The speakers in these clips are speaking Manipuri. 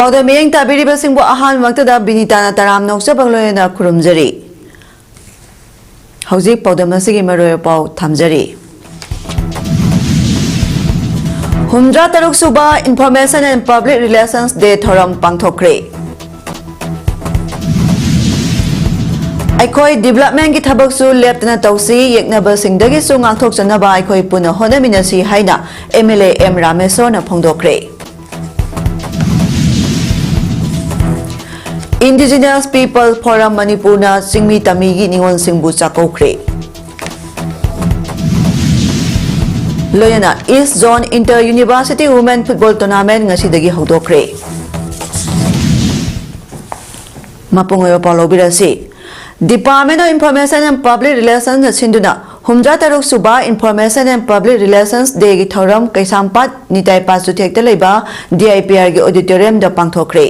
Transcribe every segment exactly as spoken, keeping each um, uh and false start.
ꯄꯥꯎꯗꯝ ꯃꯤꯠꯌꯦꯡ ꯇꯥꯕꯤꯔꯤꯕꯁꯤꯡꯕꯨ ꯑꯍꯥꯟꯕꯃꯛꯇꯗ ꯕꯤꯅꯤꯇꯥꯅ ꯇꯔꯥꯝꯅ ꯑꯣꯛꯆꯕ ꯂꯣꯏꯅꯅ ꯈꯨꯔꯨꯝꯖꯔꯤ꯫ ꯍꯧꯖꯤꯛ ꯄꯥꯎꯗꯝ ꯑꯁꯤꯒꯤ ꯃꯔꯨꯑꯣꯏꯕ ꯄꯥꯎ ꯊꯝꯖꯔꯤ꯫ ꯍꯨꯝꯗ꯭ꯔꯥ ꯇꯔꯨꯛ ꯁꯨꯕ Information and Public Relations Day ꯊꯧꯔꯝ ꯄꯥꯡꯊꯣꯛꯈ꯭ꯔꯦ꯫ ꯑꯩꯈꯣꯏ developmentꯀꯤ ꯊꯕꯛꯁꯨ ꯂꯦꯞꯇꯅ ꯇꯧꯁꯤ, ꯌꯦꯛꯅꯕꯁꯤꯡꯗꯒꯤꯁꯨ ꯉꯥꯛꯊꯣꯛꯆꯅꯕ ꯑꯩꯈꯣꯏ ꯄꯨꯟꯅ ꯍꯣꯠꯅꯃꯤꯟꯅꯁꯤ ꯍꯥꯏꯅ MLA ꯑꯦꯝ ꯔꯥꯃꯦꯁꯣꯔꯅ ꯐꯣꯡꯗꯣꯛꯈ꯭ꯔꯦ꯫ Indigenous People Forum ꯃꯅꯤꯄꯨꯔꯅ ꯆꯤꯡꯃꯤ ꯇꯝꯃꯤꯒꯤ ꯅꯤꯉꯣꯜꯁꯤꯡꯕꯨ ꯆꯥꯛꯀꯧꯈ꯭ꯔꯦ꯫ ꯂꯣꯏꯅꯅ East Zone Inter University Women Football Tournament ꯉꯁꯤꯗꯒꯤ ꯍꯧꯗꯣꯛꯈ꯭ꯔꯦ꯫ ꯃꯄꯨꯡ ꯑꯣꯏꯕ ꯄꯥꯎ ꯂꯧꯕꯤꯔꯁꯤ꯫ Department of Information and Public Relations ꯅ ꯁꯤꯟꯗꯨꯅ ꯍꯨꯝꯗ꯭ꯔꯥ ꯇꯔꯨꯛ ꯁꯨꯕ Information and Public Relations Day ꯒꯤ ꯊꯧꯔꯝ ꯀꯩꯁꯥꯝꯄꯥꯠ ꯅꯤꯇꯥꯏ ꯄꯥꯆꯨꯊꯦꯛꯇ ꯂꯩꯕ DIPR ꯒꯤ auditorium ꯗ ꯄꯥꯡꯊꯣꯛꯈ꯭ꯔꯦ꯫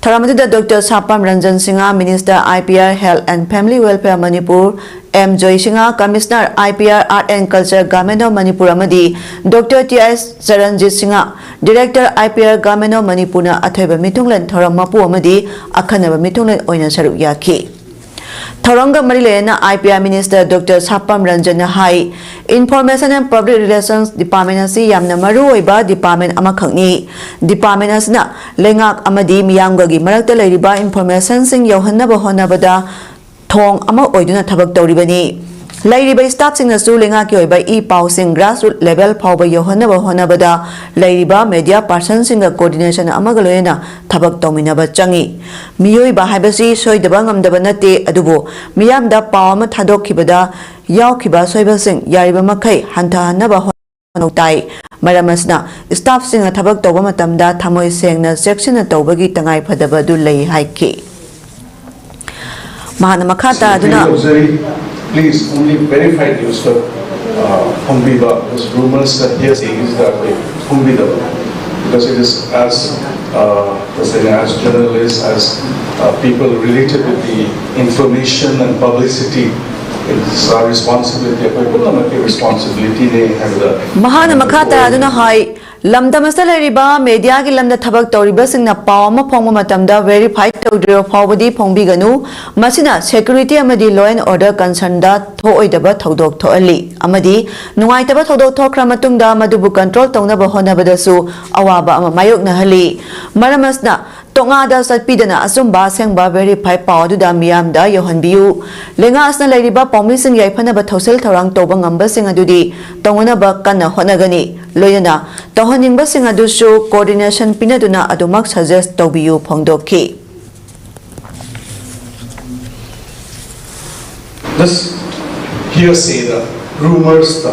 ꯊꯧꯔꯝ ꯑꯗꯨꯗ doctor Sapam Ranjan Singh, Minister IPR, Health and Family Welfare Manipur, M Joy Singh, Commissioner IPR, Art and Culture, Government of Manipur ꯑꯃꯗꯤ doctor T I Charanjit Singh, Director IPR, Government of ꯃꯅꯤꯄꯨꯔꯅ ꯑꯊꯣꯏꯕ ꯃꯤꯊꯨꯡꯂꯦꯟ ꯊꯧꯔꯝ ꯃꯄꯨ ꯑꯃꯗꯤ ꯑꯈꯟꯅꯕ ꯃꯤꯊꯨꯡꯂꯦꯟ ꯑꯣꯏꯅ ꯁꯔꯨꯛ ꯌꯥꯈꯤ꯫ ꯊꯧꯔꯝꯒ ꯃꯔꯤ ꯂꯩꯅꯅ IPR Minister ꯗꯣꯛꯇꯔ ꯁꯥꯄꯝ ꯔꯟꯖꯟꯅ ꯍꯥꯏ, Information and Public Relations Department ꯑꯁꯤ ꯌꯥꯝꯅ ꯃꯔꯨ ꯑꯣꯏꯕ department ꯑꯃꯈꯛꯅꯤ꯫ Department ꯑꯁꯤꯅ ꯂꯩꯉꯥꯛ ꯑꯃꯗꯤ ꯃꯤꯌꯥꯝꯒꯒꯤ ꯃꯔꯛꯇ ꯂꯩꯔꯤꯕ information ꯁꯤꯡ ꯌꯧꯍꯟꯅꯕ ꯍꯣꯠꯅꯕꯗ ꯊꯣꯡ ꯑꯃ ꯑꯣꯏꯗꯨꯅ ꯊꯕꯛ ꯇꯧꯔꯤꯕꯅꯤ꯫ ꯂꯩꯔꯤꯕ staff ꯁꯤꯡꯅꯁꯨ ꯂꯩꯉꯥꯛꯀꯤ ꯑꯣꯏꯕ ꯏ ꯄꯥꯎꯁꯤꯡ grassroots level ꯐꯥꯎꯕ ꯌꯧꯍꯟꯅꯕ ꯍꯣꯠꯅꯕꯗ ꯂꯩꯔꯤꯕ media person ꯁꯤꯡꯒ coordination ꯑꯃꯒ ꯂꯣꯏꯅꯅ ꯊꯕꯛ ꯇꯧꯃꯤꯟꯅꯕ ꯆꯪꯏ꯫ ꯃꯤꯑꯣꯏꯕ ꯍꯥꯏꯕꯁꯤ ꯁꯣꯏꯗꯕ ꯉꯝꯗꯕ ꯅꯠꯇꯦ, ꯑꯗꯨꯕꯨ ꯃꯤꯌꯥꯝꯗ ꯄꯥꯎ ꯑꯃ ꯊꯥꯗꯣꯛꯈꯤꯕꯗ ꯌꯥꯎꯈꯤꯕ ꯑꯁꯣꯏꯕꯁꯤꯡ ꯌꯥꯔꯤꯕ ꯃꯈꯩ ꯍꯟꯊꯍꯟꯅꯕ ꯍꯣꯠꯅꯕ ꯃꯊꯧ ꯇꯥꯏ꯫ ꯃꯔꯝ ꯑꯁꯤꯅ staff ꯁꯤꯡꯅ ꯊꯕꯛ ꯇꯧꯕ ꯃꯇꯝꯗ ꯊꯃꯣꯏ ꯁꯦꯡꯅ ꯆꯦꯛꯁꯤꯟꯅ ꯇꯧꯕꯒꯤ ꯇꯉꯥꯏꯐꯗꯕ ꯑꯗꯨ ꯂꯩ ꯍꯥꯏꯈꯤ꯫ ꯃꯍꯥꯛꯅ ꯃꯈꯥ ꯇꯥꯗꯨꯅ ꯇꯧꯖꯔꯤ꯫ Please only verify news for, uh, Phongbiba, those rumors that hearsay is that way, Phongbidaba. Because it is as, uh, as an, as journalists, as, uh, people related with the information and publicity, it's our responsibility, ꯑꯩꯈꯣꯏ ꯄꯨꯝꯅꯃꯛꯀꯤ responsibility ꯅꯦ ꯍꯥꯏꯕꯗ ꯃꯍꯥꯛꯅ ꯃꯈꯥ ꯇꯥꯗꯨꯅ ꯍꯥꯏ, ꯂꯝꯗꯝ ꯑꯁꯤꯗ ꯂꯩꯔꯤꯕ ꯃꯦꯗꯤꯌꯥꯒꯤ ꯂꯝꯗ ꯊꯕꯛ ꯇꯧꯔꯤꯕꯁꯤꯡꯅ ꯄꯥꯎ ꯑꯃ ꯐꯣꯡꯕ ꯃꯇꯝꯗ ꯚꯦꯔꯤꯐꯥꯏ ꯇꯧꯗ꯭ꯔꯤꯕ ꯐꯥꯎꯕꯗꯤ ꯐꯣꯡꯕꯤꯒꯅꯨ꯫ ꯃꯁꯤꯅ ꯁꯦꯀ꯭ꯌꯨꯔꯤꯇꯤ ꯑꯃꯗꯤ ꯂꯣ ꯑꯦꯟ ꯑꯣꯔꯗꯔ ꯀꯟꯁꯔꯟꯗ ꯊꯣꯛꯑꯣꯏꯗꯕ ꯊꯧꯗꯣꯛ ꯊꯣꯛꯍꯜꯂꯤ ꯑꯃꯗꯤ ꯅꯨꯡꯉꯥꯏꯇꯕ ꯊꯧꯗꯣꯛ ꯊꯣꯛꯈ꯭ꯔ ꯃꯇꯨꯡꯗ ꯃꯗꯨꯕꯨ ꯀꯟꯇ꯭ꯔꯣꯜ ꯇꯧꯅꯕ ꯍꯣꯠꯅꯕꯗꯁꯨ ꯑꯋꯥꯕ ꯑꯃ ꯃꯥꯌꯣꯛꯅꯍꯜꯂꯤ꯫ ꯃꯔꯝ ꯑꯁꯤꯅ ꯇꯣꯉꯥꯟꯗ ꯆꯠꯄꯤꯗꯅ ꯑꯆꯨꯝꯕ ꯑꯁꯦꯡꯕ ꯚꯦꯔꯤꯐꯥꯏ ꯄꯥꯎ ꯑꯗꯨꯗ ꯃꯤꯌꯥꯝꯗ ꯌꯧꯍꯟꯕꯤꯌꯨ꯫ ꯂꯩꯉꯥꯛ ꯑꯁꯤꯅ ꯂꯩꯔꯤꯕ ꯄꯥꯎꯃꯤꯁꯤꯡ ꯌꯥꯏꯐꯅꯕ ꯊꯧꯁꯤꯜ ꯊꯧꯔꯥꯡ ꯇꯧꯕ ꯉꯝꯕꯁꯤꯡ ꯑꯗꯨꯗꯤ ꯇꯧꯅꯅꯕ ꯀꯟꯅ ꯍꯣꯠꯅꯒꯅꯤ꯫ ꯂꯣꯏꯅꯅ ꯇꯧꯍꯟꯅꯤꯡꯕꯁꯤꯡ ꯑꯗꯨꯁꯨ ꯀꯣꯑꯣꯔꯗꯤꯅꯦꯁꯟ ꯄꯤꯅꯗꯨꯅ ꯑꯗꯨꯃꯛ ꯁꯖꯦꯁ ꯇꯧꯕꯤꯌꯨ ꯐꯣꯡꯗꯣꯛꯈꯤ꯫ Just hearsayꯗ, rumorsꯇ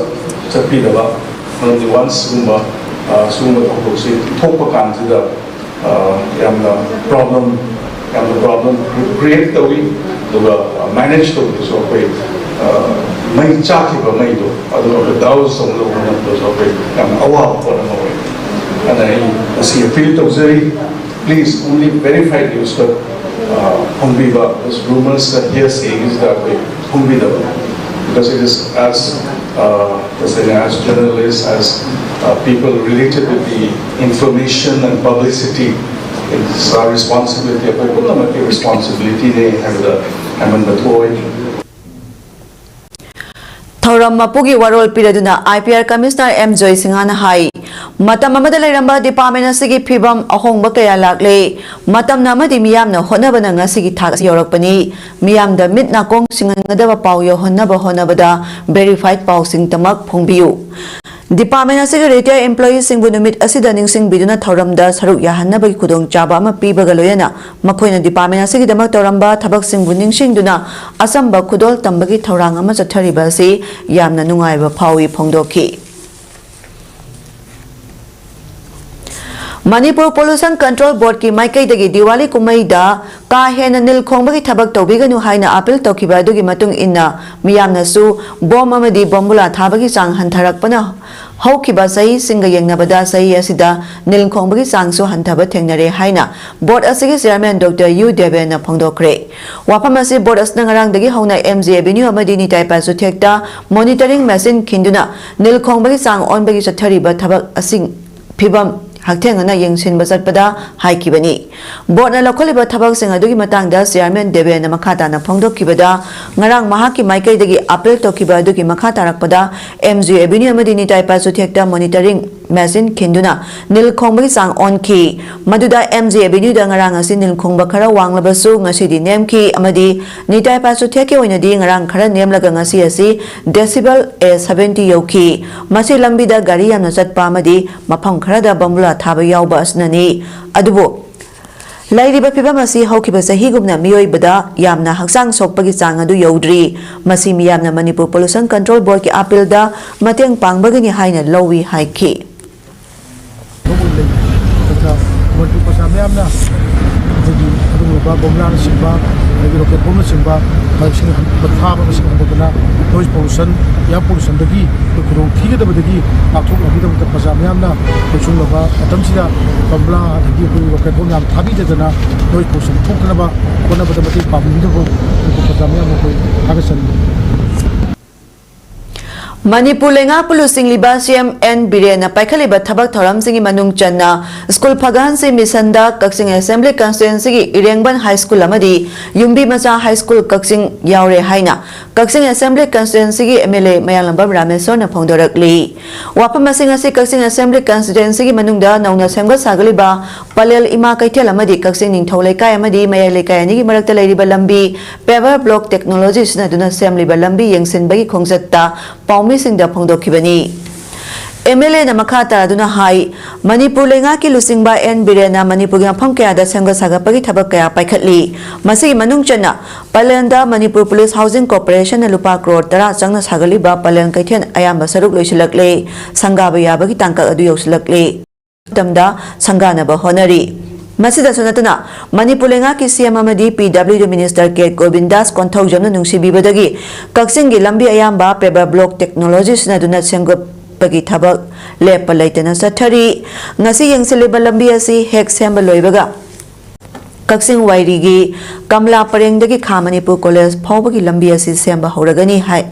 ꯆꯠꯄꯤꯗꯕ, ꯃꯔꯝꯗꯤ once ꯁꯤꯒꯨꯝꯕ ꯁꯤꯒꯨꯝꯕ ꯊꯧꯗꯣꯛꯁꯤ ꯊꯣꯛꯄ ꯀꯥꯟꯁꯤꯗ ꯌꯥꯝꯅ problem ꯌꯥꯝꯅ problem create ꯇꯧꯏ꯫ ꯑꯗꯨꯒ manage ꯇꯧꯕꯗꯁꯨ ꯑꯩꯈꯣꯏ ꯃꯩ ꯆꯥꯛꯈꯤꯕ ꯃꯩꯗꯣ ꯑꯗꯨ ꯑꯩꯈꯣꯏ douse ꯇꯧꯅꯕ ꯍꯣꯠꯅꯕꯗꯁꯨ ꯑꯩꯈꯣꯏ ꯌꯥꯝꯅ ꯑꯋꯥꯕ ꯄꯣꯠ ꯑꯃ ꯑꯣꯏ꯫ ꯑꯗꯨꯅ ꯑꯩ ꯉꯁꯤ appeal ꯇꯧꯖꯔꯤ, please only verified newsꯇ ꯐꯣꯡꯕꯤꯕ꯫ Rumors hearsayꯒꯤꯁꯤꯗ ꯑꯩꯈꯣꯏ ꯐꯣꯡꯕꯤꯗꯕ, because it is as uh, as, as journalists, as uh, people related with the information and publicity, it's our responsibility, ꯑꯩꯈꯣꯏ ꯄꯨꯝꯅꯃꯛꯀꯤ responsibilityꯅꯦ ꯍꯥꯏꯕꯗ ꯍꯥꯏꯃꯟꯕ ꯊꯣꯛꯑꯣꯏ꯫ ꯊꯧꯔꯝ ꯃꯄꯨꯒꯤ ꯋꯥꯔꯣꯜ ꯄꯤꯔꯗꯨꯅ IPR Commissioner M ꯖꯣꯏꯁꯤꯡꯍꯅ ꯍꯥꯏ, ꯃꯇꯝ ꯑꯃꯗ ꯂꯩꯔꯝꯕ department ꯑꯁꯤꯒꯤ ꯐꯤꯕꯝ ꯑꯍꯣꯡꯕ ꯀꯌꯥ ꯂꯥꯛꯂꯦ꯫ ꯃꯇꯝꯅ ꯑꯃꯗꯤ ꯃꯤꯌꯥꯝꯅ ꯍꯣꯠꯅꯕꯅ ꯉꯁꯤꯒꯤ ꯊꯥꯛ ꯑꯁꯤ ꯌꯧꯔꯛꯄꯅꯤ꯫ ꯃꯤꯌꯥꯝꯗ ꯃꯤꯠ ꯅꯥꯀꯣꯡ ꯁꯤꯡꯍꯟꯒꯗꯕ ꯄꯥꯎ ꯌꯧꯍꯟꯅꯕ ꯍꯣꯠꯅꯕꯗ verified ꯄꯥꯎꯁꯤꯡꯇꯃꯛ ꯐꯣꯡꯕꯤꯌꯨ꯫ Department ꯑꯁꯤꯒꯤ retire employeeꯁꯤꯡꯕꯨ ꯅꯨꯃꯤꯠ ꯑꯁꯤꯗ ꯅꯤꯡꯁꯤꯡꯕꯤꯗꯨꯅ ꯊꯧꯔꯝꯗ ꯁꯔꯨꯛ ꯌꯥꯍꯟꯅꯕꯒꯤ ꯈꯨꯗꯣꯡꯆꯥꯕ ꯑꯃ ꯄꯤꯕꯒ ꯂꯣꯏꯅꯅ ꯃꯈꯣꯏꯅ department ꯑꯁꯤꯒꯤꯗꯃꯛ ꯇꯧꯔꯝꯕ ꯊꯕꯛꯁꯤꯡꯕꯨ ꯅꯤꯡꯁꯤꯡꯗꯨꯅ ꯑꯆꯝꯕ ꯈꯨꯗꯣꯜ ꯇꯝꯕꯒꯤ ꯊꯧꯔꯥꯡ ꯑꯃ ꯆꯠꯊꯔꯤꯕ ꯑꯁꯤ ꯌꯥꯝꯅ ꯅꯨꯡꯉꯥꯏꯕ ꯐꯥꯎꯏ ꯐꯣꯡꯗꯣꯛꯈꯤ꯫ ꯃꯅꯤꯄꯨꯔ Pollution Control Boardꯀꯤ ꯃꯥꯏꯀꯩꯗꯒꯤ ꯗꯤꯋꯥꯂꯤ ꯀꯨꯝꯍꯩꯗ ꯀꯥ ꯍꯦꯟꯅ ꯅꯤꯜ ꯈꯣꯡꯕꯒꯤ ꯊꯕꯛ ꯇꯧꯕꯤꯒꯅꯨ ꯍꯥꯏꯅ appeal ꯇꯧꯈꯤꯕ ꯑꯗꯨꯒꯤ ꯃꯇꯨꯡ ꯏꯟꯅ ꯃꯤꯌꯥꯝꯅꯁꯨ ꯕꯣꯝ ꯑꯃꯗꯤ ꯕꯣꯝꯕꯨꯂꯥ ꯊꯥꯕꯒꯤ ꯆꯥꯡ ꯍꯟꯊꯔꯛꯄꯅ ꯍꯧꯈꯤꯕ ꯆꯍꯤꯁꯤꯡꯒ ꯌꯦꯡꯅꯕꯗ ꯆꯍꯤ ꯑꯁꯤꯗ ꯅꯤꯜ ꯈꯣꯡꯕꯒꯤ ꯆꯥꯡꯁꯨ ꯍꯟꯊꯕ ꯊꯦꯡꯅꯔꯦ ꯍꯥꯏꯅ board ꯑꯁꯤꯒꯤ chairman Doctor U ꯗꯦꯕꯦꯟꯅ ꯐꯣꯡꯗꯣꯛꯈ꯭ꯔꯦ꯫ ꯋꯥꯐꯝ ꯑꯁꯤ board ꯑꯁꯤꯅ ꯉꯔꯥꯡꯗꯒꯤ ꯍꯧꯅ M G Avenue ꯑꯃꯗꯤ ꯅꯤꯇꯥꯏ ꯄꯥꯏꯁꯨꯊꯦꯛꯇ monitoring machine ꯈꯤꯟꯗꯨꯅ ꯅꯤꯜ ꯈꯣꯡꯕꯒꯤ ꯆꯥꯡ ꯑꯣꯟꯕꯒꯤ ꯆꯠꯊꯔꯤꯕ ꯊꯕꯛ ꯑꯁꯤ ꯐꯤꯕꯝ ꯍꯛꯊꯦꯡꯅꯅ ꯌꯦꯡꯁꯤꯟꯕ ꯆꯠꯄꯗ ꯍꯥꯏꯈꯤꯕꯅꯤ꯫ ꯕꯣꯔꯗꯅ ꯂꯧꯈꯠꯂꯤꯕ ꯊꯕꯛꯁꯤꯡ ꯑꯗꯨꯒꯤ ꯃꯇꯥꯡꯗ ꯆꯤꯌꯥꯔꯃꯦꯟ ꯗꯦꯕꯦꯟꯅ ꯃꯈꯥ ꯇꯥꯅ ꯐꯣꯡꯗꯣꯛꯈꯤꯕꯗ, ꯉꯔꯥꯡ ꯃꯍꯥꯛꯀꯤ ꯃꯥꯏꯀꯩꯗꯒꯤ ꯑꯥꯄꯤꯜ ꯇꯧꯈꯤꯕ ꯑꯗꯨꯒꯤ ꯃꯈꯥ ꯇꯥꯔꯛꯄꯗ ꯑꯦꯝ ꯖꯤ ꯑꯦꯚꯦꯅ꯭ꯌꯨ ꯑꯃꯗꯤ ꯅꯤꯇꯥꯏ ꯄꯥꯆꯨꯊꯦꯛꯇ ꯃꯣꯅꯤꯇꯔꯤꯡ ꯃꯦꯆꯤꯟ ꯈꯤꯟꯗꯨꯅ ꯅꯤꯜ ꯈꯣꯡꯕꯒꯤ ꯆꯥꯡ ꯑꯣꯟꯈꯤ꯫ ꯃꯗꯨꯗ ꯑꯦꯝ ꯖꯤ ꯑꯦꯚꯦꯅ꯭ꯌꯨꯗ ꯉꯔꯥꯡ ꯑꯁꯤ ꯅꯤꯜ ꯈꯣꯡꯕ ꯈꯔ ꯋꯥꯡꯂꯕꯁꯨ ꯉꯁꯤꯗꯤ ꯅꯦꯝꯈꯤ ꯑꯃꯗꯤ ꯅꯤꯇꯥꯏ ꯄꯥꯆꯨꯊꯦꯛꯀꯤ ꯑꯣꯏꯅꯗꯤ ꯉꯔꯥꯡ ꯈꯔ ꯅꯦꯝꯂꯒ ꯉꯁꯤ ꯑꯁꯤ decibel ꯑꯦ seventy ꯌꯧꯈꯤ꯫ ꯃꯁꯤ ꯂꯝꯕꯤꯗ ꯒꯥꯔꯤ ꯌꯥꯝꯅ ꯆꯠꯄ ꯑꯃꯗꯤ ꯃꯐꯝ ꯈꯔꯗ ꯕꯣꯝꯕꯨꯂꯥ ꯊꯥꯕ ꯌꯥꯎꯕ ꯑꯁꯤꯅꯅꯤ꯫ ꯑꯗꯨꯕꯨ ꯂꯩꯔꯤꯕ ꯐꯤꯕꯝ ꯑꯁꯤ ꯍꯧꯈꯤꯕ ꯆꯍꯤꯒꯨꯝꯅ ꯃꯤꯑꯣꯏꯕꯗ ꯌꯥꯝꯅ ꯍꯛꯆꯥꯡ ꯁꯣꯛꯄꯒꯤ ꯆꯥꯡ ꯑꯗꯨ ꯌꯧꯗ꯭ꯔꯤ꯫ ꯃꯁꯤ ꯃꯤꯌꯥꯝꯅ ꯃꯅꯤꯄꯨꯔ ꯄꯣꯂꯨꯁꯟ ꯀꯟꯇ꯭ꯔꯣꯜ ꯕꯣꯔꯗꯀꯤ ꯑꯥꯄꯤꯜꯗ ꯃꯇꯦꯡ ꯄꯥꯡꯕꯒꯤꯅꯤ ꯍꯥꯏꯅ ꯂꯧꯏ ꯍꯥꯏꯈꯤ꯫ ꯂꯩ꯫ ꯑꯗꯨꯒ ꯃꯅꯤꯄꯨꯔ ꯄ꯭ꯔꯖꯥ ꯃꯌꯥꯝꯅ ꯑꯩꯈꯣꯏꯒꯤ ꯑꯗꯨꯒꯨꯝꯂꯕ ꯕꯣꯝꯕꯨꯂꯥꯅꯆꯤꯡꯕ, ꯑꯗꯒꯤ ꯔꯣꯀꯦꯠ ꯕꯣꯝꯅꯆꯤꯡꯕ ꯃꯁꯤꯡ ꯍꯟ-, ꯊꯥꯕ ꯃꯁꯤꯡ ꯍꯟꯊꯗꯅ noise pollution, air pollutionꯗꯒꯤ ꯑꯩꯈꯣꯏ ꯈꯨꯗꯣꯡꯊꯤꯒꯗꯕꯗꯒꯤ ꯉꯥꯛꯊꯣꯛꯅꯕꯒꯤꯗꯃꯛꯇ ꯄ꯭ꯔꯖꯥ ꯃꯌꯥꯝꯅ ꯑꯩꯈꯣꯏ ꯁꯤꯒꯨꯝꯂꯕ ꯃꯇꯝꯁꯤꯗ ꯕꯣꯝꯕꯨꯂꯥ ꯑꯗꯒꯤ ꯑꯩꯈꯣꯏ ꯔꯣꯀꯦꯠ ꯕꯣꯝ ꯌꯥꯝ ꯊꯥꯕꯤꯗꯗꯅ noise pollution ꯊꯣꯛꯇꯅꯕ ꯍꯣꯠꯅꯕꯗ ꯃꯇꯦꯡ ꯄꯥꯡꯕꯤꯅꯕ ꯑꯩꯈꯣꯏ ꯄ꯭ꯔꯖꯥ ꯃꯌꯥꯝꯕꯨ ꯑꯩꯈꯣꯏ ꯊꯥꯒꯠꯆꯔꯤ꯫ ꯃꯅꯤꯄꯨꯔ ꯂꯩꯉꯥꯛꯄꯨ ꯂꯨꯆꯤꯡꯂꯤꯕ ꯁꯤ ꯑꯦꯝ ꯑꯦꯟ ꯕꯤꯔꯦꯟꯅ ꯄꯥꯏꯈꯠꯂꯤꯕ ꯊꯕꯛ ꯊꯧꯔꯝꯁꯤꯡꯒꯤ ꯃꯅꯨꯡ ꯆꯟꯅ ꯁ꯭ꯀꯨꯜ ꯐꯒꯠꯍꯟꯁꯤ ꯃꯤꯁꯟꯗ ꯀꯛꯆꯤꯡ ꯑꯦꯁꯦꯝꯕ꯭ꯂꯤ ꯀꯟꯁꯇꯤꯇ꯭ꯋꯦꯟꯁꯤꯒꯤ ꯏꯔꯦꯡꯕꯟ ꯍꯥꯏ ꯁ꯭ꯀꯨꯜ ꯑꯃꯗꯤ ꯌꯨꯝꯕꯤ ꯃꯆꯥ ꯍꯥꯏ ꯁ꯭ꯀꯨꯜ ꯀꯛꯆꯤꯡ ꯌꯥꯎꯔꯦ ꯍꯥꯏꯅ ꯀꯛꯆꯤꯡ ꯑꯦꯁꯦꯝꯕ꯭ꯂꯤ ꯀꯟꯁꯇꯤꯇ꯭ꯋꯦꯟꯁꯤꯒꯤ ꯑꯦꯝ ꯑꯦꯜ ꯑꯦ ꯃꯌꯥꯡꯂꯝꯕꯝ ꯔꯥꯃꯦꯁꯣꯔꯅ ꯐꯣꯡꯗꯣꯔꯛꯂꯤ꯫ ꯋꯥꯐꯝ ꯑꯁꯤꯡ ꯑꯁꯤ ꯀꯛꯆꯤꯡ ꯑꯦꯁꯦꯝꯕ꯭ꯂꯤ ꯀꯟꯁꯇꯤꯇ꯭ꯋꯦꯟꯁꯤꯒꯤ ꯃꯅꯨꯡꯗ ꯅꯧꯅ ꯁꯦꯝꯒꯠ ꯁꯥꯒꯠꯂꯤꯕ ꯄꯂꯦꯜ ꯏꯃꯥ ꯀꯩꯊꯦꯜ ꯑꯃꯗꯤ ꯀꯛꯆꯤꯡ ꯅꯤꯡꯊꯧ ꯂꯩꯀꯥꯏ ꯑꯃꯗꯤ ꯃꯌꯥꯏ ꯂꯩꯀꯥꯏ ꯑꯅꯤꯒꯤ ꯃꯔꯛꯇ ꯂꯩꯔꯤꯕ ꯂꯝꯕꯤ paver block technology ꯁꯤꯖꯤꯟꯅꯗꯨꯅ ꯁꯦꯝꯂꯤꯕ ꯂꯝꯕꯤ ꯌꯦꯡꯁꯤꯟꯕꯒꯤ ꯈꯣꯡꯆꯠꯇ ꯄꯥꯎꯃꯤꯁꯤꯡꯗ ꯐꯣꯡꯗꯣꯛꯈꯤꯕꯅꯤ꯫ ꯑꯦꯝ ꯑꯦꯜ ꯑꯦꯅ ꯃꯈꯥ ꯇꯥꯗꯨꯅ ꯍꯥꯏ, ꯃꯅꯤꯄꯨꯔ ꯂꯩꯉꯥꯛꯀꯤ ꯂꯨꯆꯤꯡꯕ ꯑꯦꯟ ꯕꯤꯔꯦꯟꯅ ꯃꯅꯤꯄꯨꯔꯒꯤ ꯃꯐꯝ ꯀꯌꯥꯗ ꯁꯦꯝꯒꯠ ꯁꯥꯒꯠꯄꯒꯤ ꯊꯕꯛ ꯀꯌꯥ ꯄꯥꯏꯈꯠꯂꯤ꯫ ꯃꯁꯤꯒꯤ ꯃꯅꯨꯡ ꯆꯟꯅ ꯄꯂꯦꯟꯗ ꯃꯅꯤꯄꯨꯔ ꯄꯨꯂꯤꯁ ꯍꯥꯎꯁꯤꯡ ꯀꯣꯔꯄꯣꯔꯦꯁꯟꯅ ꯂꯨꯄꯥ ꯀ꯭ꯔꯣꯔ ꯇꯔꯥ ꯆꯪꯅ ꯁꯥꯒꯠꯂꯤꯕ ꯄꯂꯦꯟ ꯀꯩꯊꯦꯜ ꯑꯌꯥꯝꯕ ꯁꯔꯨꯛ ꯂꯣꯏꯁꯤꯜꯂꯛꯂꯦ, ꯁꯪꯒꯥꯕ ꯌꯥꯕꯒꯤ ꯇꯥꯡꯀꯛ ꯑꯗꯨ ꯌꯧꯁꯤꯜꯂꯛꯂꯦ꯫ ꯃꯇꯝꯗ ꯁꯪꯒꯥꯅꯕ ꯍꯣꯠꯅꯔꯤ꯫ ꯃꯁꯤꯗꯁꯨ ꯅꯠꯇꯅ, ꯃꯅꯤꯄꯨꯔ ꯂꯩꯉꯥꯛꯀꯤ ꯁꯤ ꯑꯦꯝ ꯑꯃꯗꯤ ꯄꯤ ꯗꯕ꯭ꯂꯤꯎ ꯗꯤ ꯃꯤꯅꯤꯁꯇꯔ ꯀꯦ ꯒꯣꯕꯤꯟꯗꯥꯁ ꯀꯣꯟꯊꯧꯖꯝꯅ ꯅꯨꯡꯁꯤꯕꯤꯕꯗꯒꯤ ꯀꯛꯆꯤꯡꯒꯤ ꯂꯝꯕꯤ ꯑꯌꯥꯝꯕ paver block technology ꯁꯤꯖꯤꯟꯅꯗꯨꯅ ꯁꯦꯝꯒꯠꯄꯒꯤ ꯊꯕꯛ ꯂꯦꯞꯄ ꯂꯩꯇꯅ ꯆꯠꯊꯔꯤ꯫ ꯉꯁꯤ ꯌꯦꯡꯁꯤꯜꯂꯤꯕ ꯂꯝꯕꯤ ꯑꯁꯤ ꯍꯦꯛ ꯁꯦꯝꯕ ꯂꯣꯏꯕꯒ ꯀꯛꯆꯤꯡ ꯋꯥꯏꯔꯤꯒꯤ ꯀꯃꯂꯥ ꯄꯔꯦꯡꯗꯒꯤ ꯈꯥ ꯃꯅꯤꯄꯨꯔ ꯀꯣꯂꯦꯖ ꯐꯥꯎꯕꯒꯤ ꯂꯝꯕꯤ ꯑꯁꯤ ꯁꯦꯝꯕ ꯍꯧꯔꯒꯅꯤ ꯍꯥꯏ꯫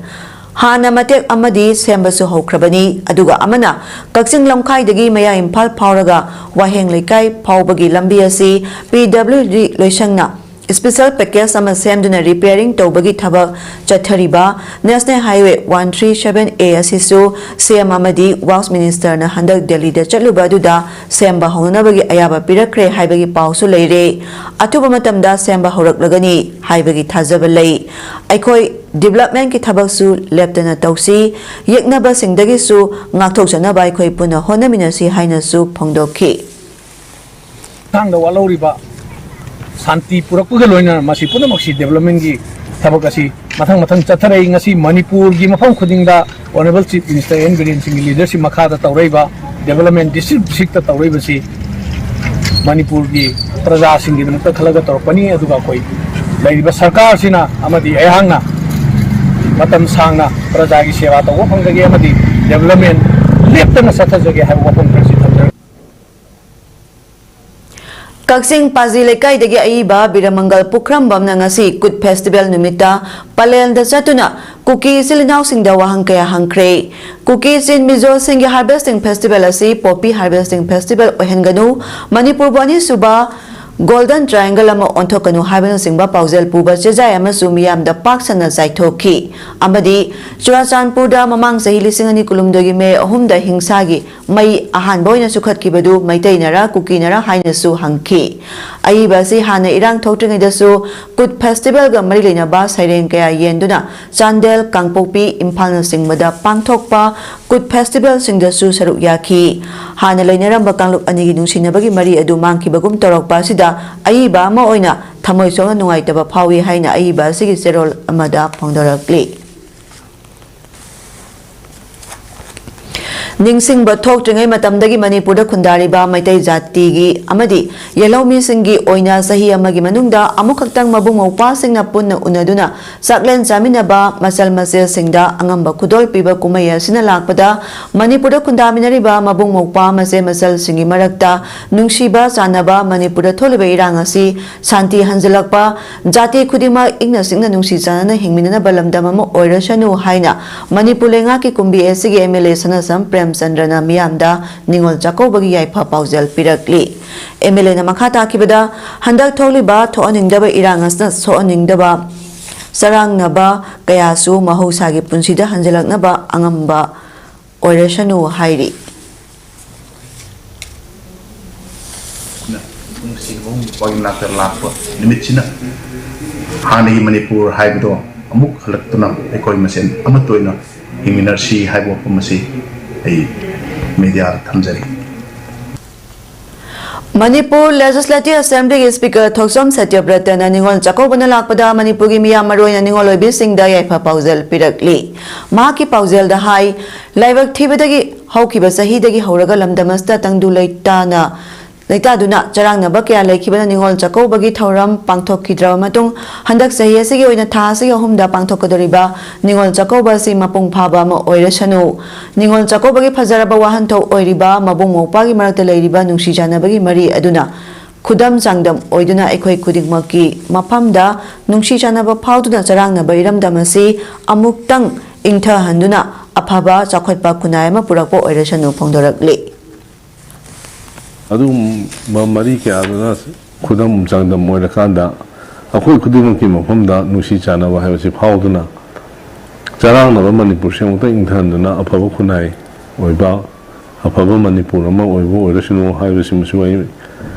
ꯍꯥꯟꯅ ꯃꯇꯦꯛ ꯑꯃꯗꯤ ꯁꯦꯝꯕꯁꯨ ꯍꯧꯈ꯭ꯔꯕꯅꯤ, ꯑꯗꯨꯒ ꯑꯃꯅ ꯀꯛꯆꯤꯡ ꯂꯝꯈꯥꯏꯗꯒꯤ ꯃꯌꯥ ꯏꯝꯐꯥꯜ ꯐꯥꯎꯔꯒ ꯋꯥꯍꯦꯡ ꯂꯩꯀꯥꯏ ꯐꯥꯎꯕꯒꯤ ꯂꯝꯕꯤ ꯑꯁꯤ P W D ꯂꯣꯏꯁꯪꯅ special package ꯑꯃ ꯁꯦꯝꯗꯨꯅ repairing ꯇꯧꯕꯒꯤ ꯊꯕꯛ ꯆꯠꯊꯔꯤꯕ National Highway one three seven A ꯑꯁꯤꯁꯨ C M ꯑꯃꯗꯤ Works Minister ꯅ ꯍꯟꯗꯛ ꯗꯦꯜꯂꯤꯗ ꯆꯠꯂꯨꯕ ꯑꯗꯨꯗ ꯁꯦꯝꯕ ꯍꯧꯅꯅꯕꯒꯤ ꯑꯌꯥꯕ ꯄꯤꯔꯛꯈ꯭ꯔꯦ ꯍꯥꯏꯕꯒꯤ ꯄꯥꯎꯁꯨ ꯂꯩꯔꯦ꯫ ꯑꯊꯨꯕ ꯃꯇꯝꯗ ꯁꯦꯝꯕ ꯍꯧꯔꯛꯂꯒꯅꯤ ꯍꯥꯏꯕꯒꯤ ꯊꯥꯖꯕ ꯂꯩ꯫ ꯑꯩꯈꯣꯏ development ꯀꯤ ꯊꯕꯛꯁꯨ ꯂꯦꯞꯇꯅ ꯇꯧꯁꯤ, ꯌꯦꯛꯅꯕꯁꯤꯡꯗꯒꯤꯁꯨ ꯉꯥꯛꯊꯣꯛꯆꯅꯕ ꯑꯩꯈꯣꯏ ꯄꯨꯟꯅ ꯍꯣꯠꯅꯃꯤꯟꯅꯁꯤ ꯍꯥꯏꯅꯁꯨ ꯐꯣꯡꯗꯣꯛꯈꯤ꯫ ꯃꯇꯥꯡꯗ ꯋꯥꯠꯍꯧꯔꯤꯕ ꯁꯥꯟꯇꯤ ꯄꯨꯔꯛꯄꯒ ꯂꯣꯏꯅꯅ ꯃꯁꯤ ꯄꯨꯝꯅꯃꯛꯁꯤ development ꯀꯤ ꯊꯕꯛ ꯑꯁꯤ ꯃꯊꯪ ꯃꯊꯪ ꯆꯠꯊꯔꯛꯏ꯫ ꯉꯁꯤ ꯃꯅꯤꯄꯨꯔꯒꯤ ꯃꯐꯝ ꯈꯨꯗꯤꯡꯗ Honourable Chief Minister N Biren ꯁꯤꯡꯒꯤ leadership ꯃꯈꯥꯗ ꯇꯧꯔꯛꯏꯕ development district district ꯇ ꯇꯧꯔꯛꯏꯕꯁꯤ ꯃꯅꯤꯄꯨꯔꯒꯤ ꯄ꯭ꯔꯖꯥꯁꯤꯡꯒꯤꯗꯃꯛꯇ ꯈꯜꯂꯒ ꯇꯧꯔꯛꯄꯅꯤ꯫ ꯑꯗꯨꯒ ꯑꯩꯈꯣꯏ ꯂꯩꯔꯤꯕ ꯁꯔꯀꯥꯔꯁꯤꯅ ꯑꯃꯗꯤ ꯑꯩꯍꯥꯛꯅ ꯃꯇꯝ ꯁꯥꯡꯅ ꯄ꯭ꯔꯖꯥꯒꯤ ꯁꯦꯕꯥ ꯇꯧꯕ ꯐꯪꯖꯒꯦ ꯑꯃꯗꯤ development ꯂꯦꯞꯇꯅ ꯆꯠꯊꯖꯒꯦ ꯍꯥꯏꯕ ꯋꯥꯐꯝ ꯈꯔꯁꯤ ꯊꯝꯖꯔꯒ ꯀꯛꯆꯤꯡ ꯄꯥꯖꯤ ꯂꯩꯀꯥꯏꯗꯒꯤ ꯑꯏꯕ ꯕꯤꯔꯃꯪꯒꯜ ꯄꯨꯈ꯭ꯔꯝꯕꯝꯅ ꯉꯁꯤ ꯀꯨꯠ festival ꯅꯨꯃꯤꯠꯇ ꯄꯂꯦꯜꯗ ꯆꯠꯇꯨꯅ ꯀꯨꯀꯤ ꯏꯆꯤꯜ ꯏꯅꯥꯎꯁꯤꯡꯗ ꯋꯥꯍꯪ ꯀꯌꯥ ꯍꯪꯈ꯭ꯔꯦ꯫ ꯀꯨꯀꯤ ꯆꯤꯟ ꯃꯤꯖꯣꯁꯤꯡꯒꯤ harvesting festival ꯑꯁꯤ poppy harvesting festival ꯑꯣꯏꯍꯟꯒꯅꯨ, ꯃꯅꯤꯄꯨꯔꯕꯨ ꯑꯅꯤꯁꯨꯕ Golden Triangle ꯑꯃ ꯑꯣꯟꯊꯣꯛꯀꯅꯨ ꯍꯥꯏꯕꯅꯆꯤꯡꯕ ꯄꯥꯎꯖꯦꯜ ꯄꯨꯕ ꯆꯦꯖꯥꯏ ꯑꯃꯁꯨ ꯃꯤꯌꯥꯝꯗ ꯄꯥꯛ ꯁꯟꯅ ꯆꯥꯏꯊꯣꯛꯈꯤ꯫ ꯑꯃꯗꯤ ꯆꯨꯔꯥꯆꯥꯟꯄꯨꯔꯗ ꯃꯃꯥꯡ ꯆꯍꯤ ꯂꯤꯁꯤꯡ ꯑꯅꯤ ꯀꯨꯟꯍꯨꯝꯗꯣꯏꯒꯤ ꯃꯦ ꯑꯍꯨꯝꯗ ꯍꯤꯡꯁꯥꯒꯤ ꯃꯩ ꯑꯍꯥꯟꯕ ꯑꯣꯏꯅ ꯆꯨꯈꯠꯈꯤꯕꯗꯨ ꯃꯩꯇꯩꯅꯔ ꯀꯨꯀꯤꯅꯔ ꯍꯥꯏꯅꯁꯨ ꯍꯪꯈꯤ꯫ ꯑꯏꯕ ꯑꯁꯤ ꯍꯥꯟꯅ ꯏꯔꯥꯡ ꯊꯣꯛꯇ꯭ꯔꯤꯉꯩꯗꯁꯨ ꯀꯨꯠ festival ꯒ ꯃꯔꯤ ꯂꯩꯅꯕ ꯁꯩꯔꯦꯡ ꯀꯌꯥ ꯌꯦꯟꯗꯨꯅ ꯆꯥꯟꯗꯦꯜ, ꯀꯥꯡꯄꯣꯛꯄꯤ, ꯏꯝꯐꯥꯜꯅꯆꯤꯡꯕꯗ ꯄꯥꯡꯊꯣꯛꯄ ꯀꯨꯠ festival ꯁꯤꯡꯗꯁꯨ ꯁꯔꯨꯛ ꯌꯥꯈꯤ꯫ ꯍꯥꯟꯅ ꯂꯩꯅꯔꯝꯕ ꯀꯥꯡꯂꯨꯞ ꯑꯅꯤꯒꯤ ꯅꯨꯡꯁꯤꯅꯕꯒꯤ ꯃꯔꯤ ꯑꯗꯨ ꯃꯥꯡꯈꯤꯕꯒꯨꯝ ꯇꯧꯔꯛꯄ ꯑꯁꯤꯗ ꯑꯏꯕ ꯑꯃ ꯑꯣꯏꯅ ꯊꯃꯣꯏ ꯁꯣꯛꯅ ꯅꯨꯡꯉꯥꯏꯇꯕ ꯐꯥꯎꯏ ꯍꯥꯏꯅ ꯑꯏꯕ ꯑꯁꯤꯒꯤ ꯆꯦꯔꯣꯜ ꯑꯃꯗ ꯐꯣꯡꯗꯣꯔꯛꯂꯤ꯫ ꯅꯤꯡꯁꯤꯡꯕ ꯊꯣꯛꯇ꯭ꯔꯤꯉꯩ ꯃꯇꯝꯗꯒꯤ ꯃꯅꯤꯄꯨꯔꯗ ꯈꯨꯟꯗꯥꯔꯤꯕ ꯃꯩꯇꯩ ꯖꯥꯇꯤꯒꯤ ꯑꯃꯗꯤ ꯌꯦꯜꯍꯧꯃꯤꯁꯤꯡꯒꯤ ꯑꯣꯏꯅ ꯆꯍꯤ ꯑꯃꯒꯤ ꯃꯅꯨꯡꯗ ꯑꯃꯨꯛꯈꯛꯇꯪ ꯃꯕꯨꯡ ꯃꯧꯄ꯭ꯋꯥꯁꯤꯡꯅ ꯄꯨꯟꯅ ꯎꯅꯗꯨꯅ ꯆꯥꯛꯂꯦꯟ ꯆꯥꯃꯤꯟꯅꯕ, ꯃꯆꯜ ꯃꯆꯦꯁꯤꯡꯗ ꯑꯉꯝꯕ ꯈꯨꯗꯣꯜ ꯄꯤꯕ ꯀꯨꯝꯍꯩ ꯑꯁꯤꯅ ꯂꯥꯛꯄꯗ ꯃꯅꯤꯄꯨꯔꯗ ꯈꯨꯟꯗꯥꯃꯤꯟꯅꯔꯤꯕ ꯃꯕꯨꯡ ꯃꯧꯄ꯭ꯋꯥ ꯃꯆꯦ ꯃꯆꯜꯁꯤꯡꯒꯤ ꯃꯔꯛꯇ ꯅꯨꯡꯁꯤꯕ ꯆꯥꯟꯅꯕ ꯃꯅꯤꯄꯨꯔꯗ ꯊꯣꯛꯂꯤꯕ ꯏꯔꯥꯡ ꯑꯁꯤ ꯁꯥꯟꯇꯤ ꯍꯟꯖꯤꯜꯂꯛꯄ, ꯖꯥꯇꯤ ꯈꯨꯗꯤꯡꯃꯛ ꯏꯪꯅ ꯆꯤꯛꯅ ꯅꯨꯡꯁꯤ ꯆꯥꯟꯅꯅ ꯍꯤꯡꯃꯤꯟꯅꯅꯕ ꯂꯝꯗꯝ ꯑꯃ ꯑꯣꯏꯔꯁꯅꯨ ꯍꯥꯏꯅ ꯃꯅꯤꯄꯨꯔ ꯂꯩꯉꯥꯛꯀꯤ ꯀꯨꯝꯕꯤ ꯑꯦꯁꯤꯒꯤ ꯑꯦꯝ ꯑꯦꯜ ꯑꯦ ꯁꯅꯥꯁꯝ ꯄ꯭ꯔꯦꯝꯆꯟꯗ꯭ꯔꯅ ꯃꯤꯌꯥꯝꯗ ꯅꯤꯉꯣꯜ ꯆꯥꯛꯀꯧꯕꯒꯤ ꯌꯥꯏꯐ ꯄꯥꯎꯖꯦꯜ ꯄꯤꯔꯛꯂꯤ꯫ ꯑꯦꯝ ꯑꯦꯜ ꯑꯦꯅ ꯃꯈꯥ ꯇꯥꯈꯤꯕꯗ, ꯍꯟꯗꯛ ꯊꯣꯛꯂꯤꯕ ꯊꯣꯛꯍꯟꯅꯤꯡꯗꯕ ꯏꯔꯥꯡ ꯑꯁꯤꯅ ꯁꯣꯛꯍꯟꯅꯤꯡꯗꯕ ꯆꯔꯥꯡꯅꯕ ꯀꯌꯥꯁꯨ ꯃꯍꯧꯁꯥꯒꯤ ꯄꯨꯟꯁꯤꯗ ꯍꯟꯖꯤꯜꯂꯛꯅꯕ ꯑꯉꯝꯕ ꯑꯣꯏꯔꯁꯅꯨ ꯍꯥꯏꯔꯤ꯫ ꯅꯨꯡꯁꯤꯕ ꯃꯄꯥꯒꯤ ꯃꯅꯥꯛꯇ ꯂꯥꯛꯄ ꯅꯨꯃꯤꯠꯁꯤꯅ ꯍꯥꯟꯅꯒꯤ ꯃꯅꯤꯄꯨꯔ ꯍꯥꯏꯕꯗꯣ ꯑꯃꯨꯛ ꯍꯜꯂꯛꯇꯨꯅ ꯑꯩꯈꯣꯏ ꯃꯁꯦꯟ ꯑꯃꯠꯇ ꯑꯣꯏꯅ ꯍꯤꯡꯃꯤꯟꯅꯔꯁꯤ ꯍꯥꯏꯕ ꯋꯥꯐꯝ ꯑꯁꯤ ꯑꯩ ꯃꯦꯗꯤꯌꯥꯗ ꯊꯝꯖꯔꯤ꯫ ꯃꯅꯤꯄꯨꯔ ꯂꯦꯖꯤꯁꯂꯦꯇꯤꯚ ꯑꯦꯁꯦꯝꯕ꯭ꯂꯤꯒꯤ ꯁ꯭ꯄꯤꯀꯔ ꯊꯣꯛꯆꯣꯝ ꯁꯇ꯭ꯌꯕ꯭ꯔꯇꯅ ꯅꯤꯉꯣꯜ ꯆꯥꯛꯀꯧꯕꯅ ꯂꯥꯛꯄꯗ ꯃꯅꯤꯄꯨꯔꯒꯤ ꯃꯤꯌꯥꯝ, ꯃꯔꯨꯑꯣꯏꯅ ꯅꯤꯉꯣꯜ ꯑꯣꯏꯕꯤꯁꯤꯡꯗ ꯌꯥꯏꯐ ꯄꯥꯎꯖꯦꯜ ꯄꯤꯔꯛꯂꯤ꯫ ꯃꯍꯥꯛꯀꯤ ꯄꯥꯎꯖꯦꯜꯗ ꯍꯥꯏ, ꯂꯥꯏꯕꯛ ꯊꯤꯕꯗꯒꯤ ꯍꯧꯈꯤꯕ ꯆꯍꯤꯗꯒꯤ ꯍꯧꯔꯒ ꯂꯝꯗꯝ ꯑꯁꯤꯗ ꯇꯪꯗꯨ ꯂꯩꯇꯥꯅ, ꯂꯩꯇꯥꯗꯨꯅ ꯆꯔꯥꯡꯅꯕ ꯀꯌꯥ ꯂꯩꯈꯤꯕꯅ ꯅꯤꯉꯣꯜ ꯆꯥꯛꯀꯧꯕꯒꯤ ꯊꯧꯔꯝ ꯄꯥꯡꯊꯣꯛꯈꯤꯗ꯭ꯔꯕ ꯃꯇꯨꯡ, ꯍꯟꯗꯛ ꯆꯍꯤ ꯑꯁꯤꯒꯤ ꯑꯣꯏꯅ ꯊꯥ ꯑꯁꯤꯒꯤ ꯑꯍꯨꯝꯗ ꯄꯥꯡꯊꯣꯛꯀꯗꯧꯔꯤꯕ ꯅꯤꯉꯣꯜ ꯆꯥꯛꯀꯧꯕ ꯑꯁꯤ ꯃꯄꯨꯡ ꯐꯥꯕ ꯑꯃ ꯑꯣꯏꯔꯁꯅꯨ꯫ ꯅꯤꯉꯣꯜ ꯆꯥꯛꯀꯧꯕꯒꯤ ꯐꯖꯔꯕ ꯋꯥꯍꯟꯊꯣꯛ ꯑꯣꯏꯔꯤꯕ ꯃꯕꯨꯡ ꯃꯧꯄ꯭ꯋꯥꯒꯤ ꯃꯔꯛꯇ ꯂꯩꯔꯤꯕ ꯅꯨꯡꯁꯤ ꯆꯥꯟꯅꯕꯒꯤ ꯃꯔꯤ ꯑꯗꯨꯅ ꯈꯨꯗꯝ ꯆꯥꯡꯗꯝ ꯑꯣꯏꯗꯨꯅ ꯑꯩꯈꯣꯏ ꯈꯨꯗꯤꯡꯃꯛꯀꯤ ꯃꯐꯝꯗ ꯅꯨꯡꯁꯤ ꯆꯥꯟꯅꯕ ꯐꯥꯎꯗꯨꯅ ꯆꯔꯥꯡꯅꯕ ꯏꯔꯝꯗꯝ ꯑꯁꯤ ꯑꯃꯨꯛꯇꯪ ꯏꯪꯊꯍꯟꯗꯨꯅ ꯑꯐꯕ ꯆꯥꯎꯈꯠꯄ ꯈꯨꯟꯅꯥꯏ ꯑꯃ ꯄꯨꯔꯛꯄ ꯑꯣꯏꯔꯁꯅꯨ ꯐꯣꯡꯗꯣꯔꯛꯂꯤ꯫ ꯑꯗꯨꯒꯨꯝꯕ ꯃꯔꯤ ꯀꯌꯥꯗꯨꯅ ꯈꯨꯗꯝ ꯆꯥꯡꯗꯝ ꯑꯣꯏꯔꯀꯥꯟꯗ ꯑꯩꯈꯣꯏ ꯈꯨꯗꯤꯡꯃꯛꯀꯤ ꯃꯐꯝꯗ ꯅꯨꯡꯁꯤ ꯆꯥꯟꯅꯕ ꯍꯥꯏꯕꯁꯤ ꯐꯥꯎꯗꯨꯅ ꯆꯔꯥꯡꯅꯕ ꯃꯅꯤꯄꯨꯔꯁꯤ ꯑꯃꯨꯛꯇ ꯏꯪꯊꯍꯟꯗꯨꯅ ꯑꯐꯕ ꯈꯨꯟꯅꯥꯏ ꯑꯣꯏꯕ, ꯑꯐꯕ ꯃꯅꯤꯄꯨꯔ ꯑꯃ ꯑꯣꯏꯕ ꯑꯣꯏꯔꯁꯅꯨ ꯍꯥꯏꯕꯁꯤꯃꯁꯨ ꯑꯩ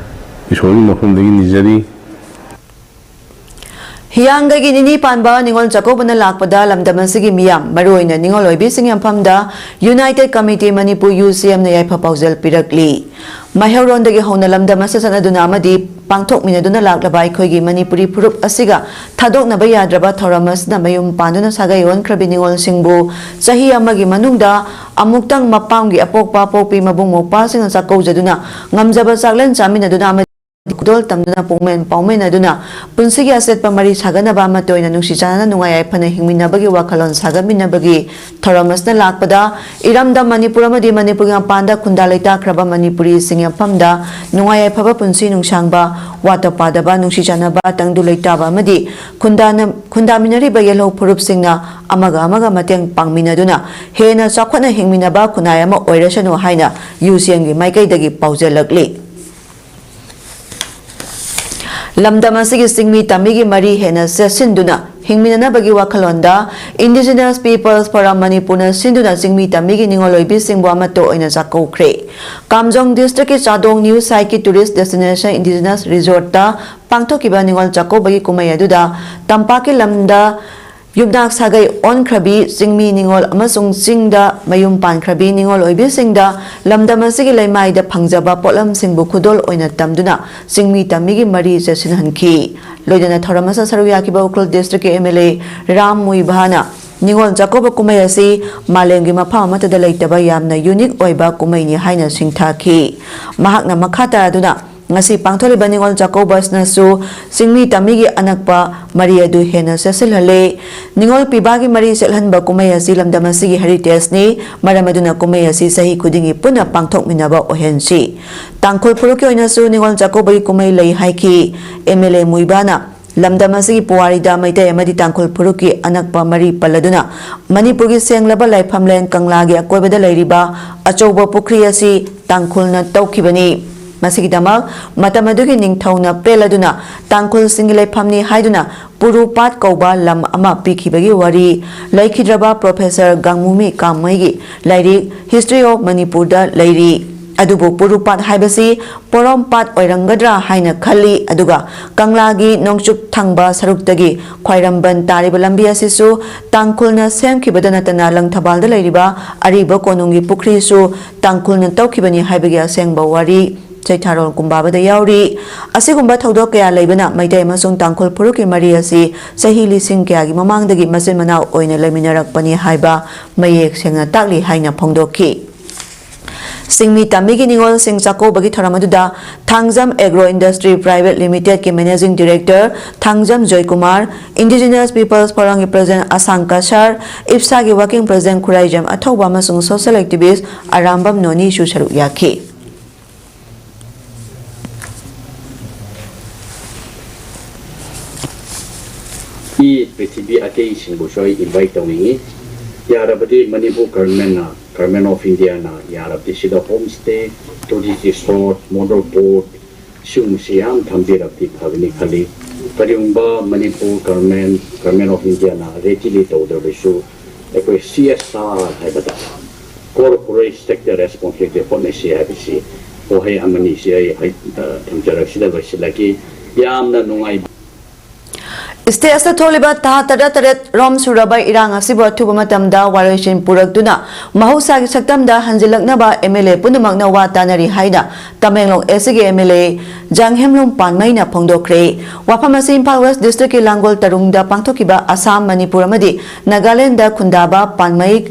ꯏꯁꯣꯔꯒꯤ ꯃꯐꯝꯗꯒꯤ ꯅꯤꯖꯔꯤ꯫ ꯍꯤꯌꯥꯡꯒꯩꯒꯤ ꯅꯤꯅꯤ ꯄꯥꯟꯕ ꯅꯤꯉꯣꯜ ꯆꯥꯛꯀꯧꯕꯅ ꯂꯥꯛꯄꯗ ꯂꯝꯗꯝ ꯑꯁꯤꯒꯤ ꯃꯤꯌꯥꯝ, ꯃꯔꯨꯑꯣꯏꯅ ꯅꯤꯉꯣꯜ ꯑꯣꯏꯕꯤꯁꯤꯡ ꯌꯥꯝꯐꯝꯗ United Committee Manipur, U C M ꯅ ꯌꯥꯏꯐ ꯄꯥꯎꯖꯦꯜ ꯄꯤꯔꯛꯂꯤ꯫ ꯃꯩꯍꯧꯔꯣꯟꯗꯒꯤ ꯍꯧꯅ ꯂꯝꯗꯝ ꯑꯁꯤꯗ ꯆꯠꯅꯗꯨꯅ ꯑꯃꯗꯤ ꯄꯥꯡꯊꯣꯛꯃꯤꯟꯅꯗꯨꯅ ꯂꯥꯛꯂꯕ ꯑꯩꯈꯣꯏꯒꯤ ꯃꯅꯤꯄꯨꯔꯤ ꯐꯨꯔꯨꯞ ꯑꯁꯤꯒ ꯊꯥꯗꯣꯛꯅꯕ ꯌꯥꯗ꯭ꯔꯕ ꯊꯧꯔꯝ ꯑꯁꯤꯅ ꯃꯌꯨꯝ ꯄꯥꯟꯗꯨꯅ ꯁꯥꯒꯩ ꯑꯣꯟꯈ꯭ꯔꯕꯤ ꯅꯤꯉꯣꯜꯁꯤꯡꯕꯨ ꯆꯍꯤ ꯑꯃꯒꯤ ꯃꯅꯨꯡꯗ ꯑꯃꯨꯛꯇꯪ ꯃꯄꯥꯝꯒꯤ ꯑꯄꯣꯛꯄ ꯑꯄꯣꯛꯄꯤ ꯃꯕꯨꯡ ꯃꯧꯄ꯭ꯋꯥꯁꯤꯡꯅ ꯆꯥꯛꯀꯧꯖꯗꯨꯅ ꯉꯝꯖꯕ ꯆꯥꯛꯂꯦꯟ ꯆꯥꯃꯤꯟꯅꯗꯨꯅ ꯑꯃꯗꯤ ꯈꯨꯗꯣꯜ ꯇꯝꯗꯨꯅ ꯄꯨꯡꯃꯦꯟ ꯄꯥꯎꯃꯤꯟꯅꯗꯨꯅ ꯄꯨꯟꯁꯤꯒꯤ ꯑꯆꯦꯠꯄ ꯃꯔꯤ ꯁꯥꯒꯠꯅꯕ ꯑꯃꯠꯇ ꯑꯣꯏꯅ ꯅꯨꯡꯁꯤ ꯆꯥꯟꯅꯅ ꯅꯨꯡꯉꯥꯏ ꯌꯥꯏꯐꯅ ꯍꯤꯡꯃꯤꯟꯅꯕꯒꯤ ꯋꯥꯈꯜꯂꯣꯟ ꯁꯥꯒꯠꯃꯤꯟꯅꯕꯒꯤ ꯊꯧꯔꯝ ꯑꯁꯤꯅ ꯂꯥꯛꯄꯗ ꯏꯔꯝꯗꯝ ꯃꯅꯤꯄꯨꯔ ꯑꯃꯗꯤ ꯃꯅꯤꯄꯨꯔꯒꯤ ꯃꯄꯥꯟꯗ ꯈꯨꯟꯗꯥ ꯂꯩꯇꯥꯈ꯭ꯔꯕ ꯃꯅꯤꯄꯨꯔꯤꯁꯤꯡ ꯌꯥꯝꯐꯝꯗ ꯅꯨꯡꯉꯥꯏ ꯌꯥꯏꯐꯕ ꯄꯨꯟꯁꯤ ꯅꯨꯡꯁꯥꯡꯕ, ꯋꯥꯠꯇ ꯄꯥꯗꯕ, ꯅꯨꯡꯁꯤ ꯆꯥꯟꯅꯕ, ꯇꯪꯗꯨ ꯂꯩꯇꯥꯕ ꯑꯃꯗꯤ ꯈꯨꯟꯗꯥꯅ-, ꯈꯨꯟꯗꯥꯃꯤꯟꯅꯔꯤꯕ ꯌꯦꯜꯍꯧ ꯐꯨꯔꯨꯞꯁꯤꯡꯅ ꯑꯃꯒ ꯑꯃꯒ ꯃꯇꯦꯡ ꯄꯥꯡꯃꯤꯟꯅꯗꯨꯅ ꯍꯦꯟꯅ ꯆꯥꯎꯈꯠꯅ ꯍꯤꯡꯃꯤꯟꯅꯕ ꯈꯨꯟꯅꯥꯏ ꯑꯃ ꯑꯣꯏꯔꯁꯅꯨ ꯍꯥꯏꯅ U C M ꯒꯤ ꯃꯥꯏꯀꯩꯗꯒꯤ ꯄꯥꯎꯖꯦꯜꯂꯛꯂꯤ꯫ ꯂꯝꯗꯝ ꯑꯁꯤꯒꯤ ꯆꯤꯡꯃꯤ ꯇꯝꯃꯤꯒꯤ ꯃꯔꯤ ꯍꯦꯟꯅ ꯆꯦꯠꯁꯤꯟꯗꯨꯅ ꯍꯤꯡꯃꯤꯟꯅꯅꯕꯒꯤ ꯋꯥꯈꯜꯂꯣꯟꯗ Indigenous Peoples Forum ꯃꯅꯤꯄꯨꯔꯅ ꯁꯤꯟꯗꯨꯅ ꯆꯤꯡꯃꯤ ꯇꯝꯃꯤꯒꯤ ꯅꯤꯉꯣꯜ ꯑꯣꯏꯕꯤꯁꯤꯡꯕꯨ ꯑꯃꯠꯇ ꯑꯣꯏꯅ ꯆꯥꯛꯀꯧꯈ꯭ꯔꯦ꯫ ꯀꯥꯝꯖꯣꯡ district ꯀꯤ ꯆꯥꯗꯣꯡ New Site ꯀꯤ tourist destination Indigenous Resort ꯇ ꯄꯥꯡꯊꯣꯛꯈꯤꯕ ꯅꯤꯉꯣꯜ ꯆꯥꯛꯀꯧꯕꯒꯤ ꯀꯨꯝꯍꯩ ꯑꯗꯨꯗ ꯇꯝꯄꯥꯛꯀꯤ ꯂꯝꯗ ꯌꯨꯝꯅꯥꯛ ꯁꯥꯒꯩ ꯑꯣꯟꯈ꯭ꯔꯕꯤ ꯆꯤꯡꯃꯤ ꯅꯤꯉꯣꯜ ꯑꯃꯁꯨꯡ ꯆꯤꯡꯗ ꯃꯌꯨꯝ ꯄꯥꯟꯈ꯭ꯔꯕꯤ ꯅꯤꯉꯣꯜ ꯑꯣꯏꯕꯤꯁꯤꯡꯗ ꯂꯝꯗꯝ ꯑꯁꯤꯒꯤ ꯂꯩꯃꯥꯏꯗ ꯐꯪꯖꯕ ꯄꯣꯠꯂꯝꯁꯤꯡꯕꯨ ꯈꯨꯗꯣꯜ ꯑꯣꯏꯅ ꯇꯝꯗꯨꯅ ꯆꯤꯡꯃꯤ ꯇꯝꯃꯤꯒꯤ ꯃꯔꯤ ꯆꯦꯠꯁꯤꯟꯍꯟꯈꯤ꯫ ꯂꯣꯏꯅꯅ ꯊꯧꯔꯝ ꯑꯁꯤꯗ ꯁꯔꯨꯛ ꯌꯥꯈꯤꯕ ꯎꯈ꯭ꯔꯨꯜ district ꯀꯤ M L A Ram ꯃꯨꯏꯚꯥꯅ Ningol Chakkouba ꯀꯨꯝꯍꯩ ꯑꯁꯤ ꯃꯥꯂꯦꯝꯒꯤ ꯃꯐꯝ ꯑꯃꯠꯇꯗ ꯂꯩꯇꯕ ꯌꯥꯝꯅ unique ꯑꯣꯏꯕ ꯀꯨꯝꯍꯩꯅꯤ ꯍꯥꯏꯅ ꯁꯤꯡꯊꯥꯈꯤ꯫ ꯃꯍꯥꯛꯅ ꯃꯈꯥ ꯇꯥꯗꯨꯅ ꯉꯁꯤ ꯄꯥꯡꯊꯣꯛꯂꯤꯕ ꯅꯤꯉꯣꯜ ꯆꯥꯛꯀꯧꯕ ꯑꯁꯤꯅꯁꯨ ꯆꯤꯡꯃꯤ ꯇꯝꯃꯤꯒꯤ ꯑꯅꯛꯄ ꯃꯔꯤ ꯑꯗꯨ ꯍꯦꯟꯅ ꯆꯦꯠꯁꯤꯜꯍꯜꯂꯦ꯫ ꯅꯤꯉꯣꯜ ꯄꯤꯕꯥꯒꯤ ꯃꯔꯤ ꯆꯦꯠꯍꯟꯕ ꯀꯨꯝꯍꯩ ꯑꯁꯤ ꯂꯝꯗꯝ ꯑꯁꯤꯒꯤ heritage ꯅꯤ, ꯃꯔꯝ ꯑꯗꯨꯅ ꯀꯨꯝꯍꯩ ꯑꯁꯤ ꯆꯍꯤ ꯈꯨꯗꯤꯡꯒꯤ ꯄꯨꯟꯅ ꯄꯥꯡꯊꯣꯛꯃꯤꯟꯅꯕ ꯑꯣꯏꯍꯟꯁꯤ꯫ ꯇꯥꯡꯈꯨꯜ ꯐꯨꯔꯨꯞꯀꯤ ꯑꯣꯏꯅꯁꯨ ꯅꯤꯉꯣꯜ ꯆꯥꯛꯀꯧꯕꯒꯤ ꯀꯨꯝꯍꯩ ꯂꯩ ꯍꯥꯏꯈꯤ꯫ M L A ꯃꯨꯏꯕꯥꯅ ꯂꯝꯗꯝ ꯑꯁꯤꯒꯤ ꯄꯨꯋꯥꯔꯤꯗ ꯃꯩꯇꯩ ꯑꯃꯗꯤ ꯇꯥꯡꯈꯨꯜ ꯐꯨꯔꯨꯞꯀꯤ ꯑꯅꯛꯄ ꯃꯔꯤ ꯄꯜꯂꯗꯨꯅ ꯃꯅꯤꯄꯨꯔꯒꯤ ꯁꯦꯡꯂꯕ ꯂꯥꯏꯐꯝꯂꯦꯟ ꯀꯪꯂꯥꯒꯤ ꯑꯀꯣꯏꯕꯗ ꯂꯩꯔꯤꯕ ꯑꯆꯧꯕ ꯄꯨꯈ꯭ꯔꯤ ꯑꯁꯤ ꯇꯥꯡꯈꯨꯜꯅ ꯇꯧꯈꯤꯕꯅꯤ꯫ ꯃꯁꯤꯒꯤꯗꯃꯛ ꯃꯇꯝ ꯑꯗꯨꯒꯤ ꯅꯤꯡꯊꯧꯅ ꯄꯦꯜꯂꯗꯨꯅ ꯇꯥꯡꯈꯨꯜꯁꯤꯡꯒꯤ ꯂꯩꯐꯝꯅꯤ ꯍꯥꯏꯗꯨꯅ ꯄꯨꯔꯨꯄꯥꯠ ꯀꯧꯕ ꯂꯝ ꯑꯃ ꯄꯤꯈꯤꯕꯒꯤ ꯋꯥꯔꯤ ꯂꯩꯈꯤꯗ꯭ꯔꯕ Professor ꯒꯥꯡꯃꯨꯃꯤ ꯀꯥꯃꯩꯒꯤ ꯂꯥꯏꯔꯤꯛ History of Manipur ꯗ ꯂꯩꯔꯤ꯫ ꯑꯗꯨꯕꯨ ꯄꯨꯔꯨꯄꯥꯠ ꯍꯥꯏꯕꯁꯤ ꯄꯣꯔꯣꯝꯄꯥꯠ ꯑꯣꯏꯔꯝꯒꯗ꯭ꯔꯥ ꯍꯥꯏꯅ ꯈꯜꯂꯤ꯫ ꯑꯗꯨꯒ ꯀꯪꯂꯥꯒꯤ ꯅꯣꯡꯆꯨꯞ ꯊꯪꯕ ꯁꯔꯨꯛꯇꯒꯤ ꯈ꯭ꯋꯥꯏꯔꯝꯕꯟ ꯇꯥꯔꯤꯕ ꯂꯝꯕꯤ ꯑꯁꯤꯁꯨ ꯇꯥꯡꯈꯨꯜꯅ ꯁꯦꯝꯈꯤꯕꯗ ꯅꯠꯇꯅ ꯂꯪꯊꯕꯥꯜꯗ ꯂꯩꯔꯤꯕ ꯑꯔꯤꯕ ꯀꯣꯅꯨꯡꯒꯤ ꯄꯨꯈ꯭ꯔꯤꯁꯨ ꯇꯥꯡꯈꯨꯜꯅ ꯇꯧꯈꯤꯕꯅꯤ ꯍꯥꯏꯕꯒꯤ ꯑꯁꯦꯡꯕ ꯋꯥꯔꯤ ꯆꯩꯊꯥꯔꯣꯜ ꯀꯨꯝꯕꯥꯕꯗ ꯌꯥꯎꯔꯤ꯫ ꯑꯁꯤꯒꯨꯝꯕ ꯊꯧꯗꯣꯛ ꯀꯌꯥ ꯂꯩꯕꯅ ꯃꯩꯇꯩ ꯑꯃꯁꯨꯡ ꯇꯥꯡꯈꯨꯜ ꯐꯨꯔꯨꯞꯀꯤ ꯃꯔꯤ ꯑꯁꯤ ꯆꯍꯤ ꯂꯤꯁꯤꯡ ꯀꯌꯥꯒꯤ ꯃꯃꯥꯡꯗꯒꯤ ꯃꯆꯤꯟ ꯃꯅꯥꯎ ꯑꯣꯏꯅ ꯂꯩꯃꯤꯟꯅꯔꯛꯄꯅꯤ ꯍꯥꯏꯕ ꯃꯌꯦꯛ ꯁꯦꯡꯅ ꯇꯥꯛꯂꯤ ꯍꯥꯏꯅ ꯐꯣꯡꯗꯣꯛꯈꯤ꯫ ꯁꯤꯡꯃꯤ ꯇꯝꯃꯤꯒꯤ ꯅꯤꯉꯣꯜꯁꯤꯡ ꯆꯥꯛꯀꯧꯕꯒꯤ ꯊꯧꯔꯝ ꯑꯗꯨꯗ ꯊꯥꯡꯖꯝ ꯑꯦꯒ꯭ꯔꯣ ꯏꯟꯗꯁꯇ꯭ꯔꯤ ꯄ꯭ꯔꯥꯏꯚꯦꯠ ꯂꯤꯃꯤꯇꯦꯗꯀꯤ managing director Thangjam Joykumar, indigenous peoples ꯐꯣꯔꯝꯒꯤ ꯄ꯭ꯔꯁꯤꯗꯦꯟꯠ ꯑꯁꯥꯡ ꯀꯁꯥꯔ, ꯏꯞꯁꯥꯒꯤ ꯋꯥꯔꯀꯤꯡ ꯄ꯭ꯔꯁꯤꯗꯦꯟꯠ ꯈꯨꯔꯥꯏꯖꯝ ꯑꯊꯧꯕ ꯑꯃꯁꯨꯡ ꯁꯣꯁꯤꯌꯦꯜ ꯑꯦꯛꯇꯤꯚꯤꯁ꯭ꯠ ꯑꯔꯥꯝꯕꯝ ꯅꯣꯅꯤꯁꯨ ꯁꯔꯨꯛ ꯌꯥꯈꯤ꯫ ꯃꯤ ꯄ꯭ꯔꯤꯊꯤꯕꯤ ꯑꯇꯩꯁꯤꯡꯕꯨꯁꯨ ꯑꯩ ꯏꯟꯚꯥꯏꯠ ꯇꯧꯅꯤꯡꯉꯤ꯫ ꯌꯥꯔꯕꯗꯤ ꯃꯅꯤꯄꯨꯔ ꯒꯔꯃꯦꯟꯅ, ꯒꯔꯃꯦꯟ ꯑꯣꯐ ꯏꯟꯗꯤꯌꯥꯅ ꯌꯥꯔꯕꯗꯤ ꯁꯤꯗ home stay, tourist resort, motor boat, ꯁꯤꯒꯨꯝꯕꯁꯤ ꯌꯥꯝ ꯊꯝꯕꯤꯔꯕꯗꯤ ꯐꯒꯅꯤ ꯈꯜꯂꯤ꯫ ꯀꯔꯤꯒꯨꯝꯕ ꯃꯅꯤꯄꯨꯔ ꯒꯔꯃꯦꯟ, ꯒꯔꯃꯦꯟ ꯑꯣꯐ ꯏꯟꯗꯤꯌꯥꯅ ꯔꯦꯗꯤꯂꯤ ꯇꯧꯗ꯭ꯔꯕꯁꯨ ꯑꯩꯈꯣꯏ ꯁꯤ ꯑꯦꯁ ꯑꯥꯔ ꯍꯥꯏꯕꯗ ꯀꯣꯔꯄꯣꯔꯦꯠ ꯁꯦꯛꯇꯔ ꯔꯦꯁꯄꯣꯟꯁꯤꯕꯤꯂꯤꯇꯤ ꯍꯣꯠꯅꯁꯤ ꯍꯥꯏꯕꯁꯤ ꯋꯥꯍꯩ ꯑꯃꯅꯤꯁꯤ ꯑꯩ ꯍꯥꯏ-, ꯑ, ꯊꯝꯖꯔꯒ ꯁꯤꯗ ꯂꯣꯏꯁꯤꯜꯂꯒꯦ꯫ ꯌꯥꯝꯅ ꯅꯨꯡꯉꯥꯏꯕ꯫ ꯁ꯭ꯇꯦꯠ ꯑꯁꯤꯗ ꯊꯣꯛꯂꯤꯕ ꯊꯥ ꯇꯔꯥꯇꯔꯦꯠ ꯔꯣꯝ ꯁꯨꯔꯕ ꯏꯔꯥꯡ ꯑꯁꯤꯕꯨ ꯑꯊꯨꯕ ꯃꯇꯝꯗ ꯋꯥꯔꯣꯏꯁꯤꯟ ꯄꯨꯔꯛꯇꯨꯅ ꯃꯍꯧꯁꯥꯒꯤ ꯁꯛꯇꯝꯗ ꯍꯟꯖꯤꯜꯂꯛꯅꯕ ꯑꯦꯝ ꯑꯦꯜ ꯑꯦ ꯄꯨꯝꯅꯃꯛꯅ ꯋꯥ ꯇꯥꯅꯔꯤ ꯍꯥꯏꯅ ꯇꯃꯦꯡꯂꯣꯡ ꯑꯦꯁ ꯁꯤꯒꯤ ꯑꯦꯝ ꯑꯦꯜ ꯑꯦ ꯖꯥꯡꯍꯦꯝꯂꯨꯡ ꯄꯥꯟꯃꯩꯅ ꯐꯣꯡꯗꯣꯛꯈ꯭ꯔꯦ꯫ ꯋꯥꯐꯝ ꯑꯁꯤ ꯏꯝꯐꯥꯜ ꯋꯦꯁ ꯗꯤꯁꯇ꯭ꯔꯤꯛꯀꯤ ꯂꯥꯡꯒꯣꯜ ꯇꯔꯨꯡꯗ ꯄꯥꯡꯊꯣꯛꯈꯤꯕ ꯑꯁꯥꯝ, ꯃꯅꯤꯄꯨꯔ ꯑꯃꯗꯤ Nagaland ꯈꯨꯟꯗꯥꯕ ꯄꯥꯟꯃꯩ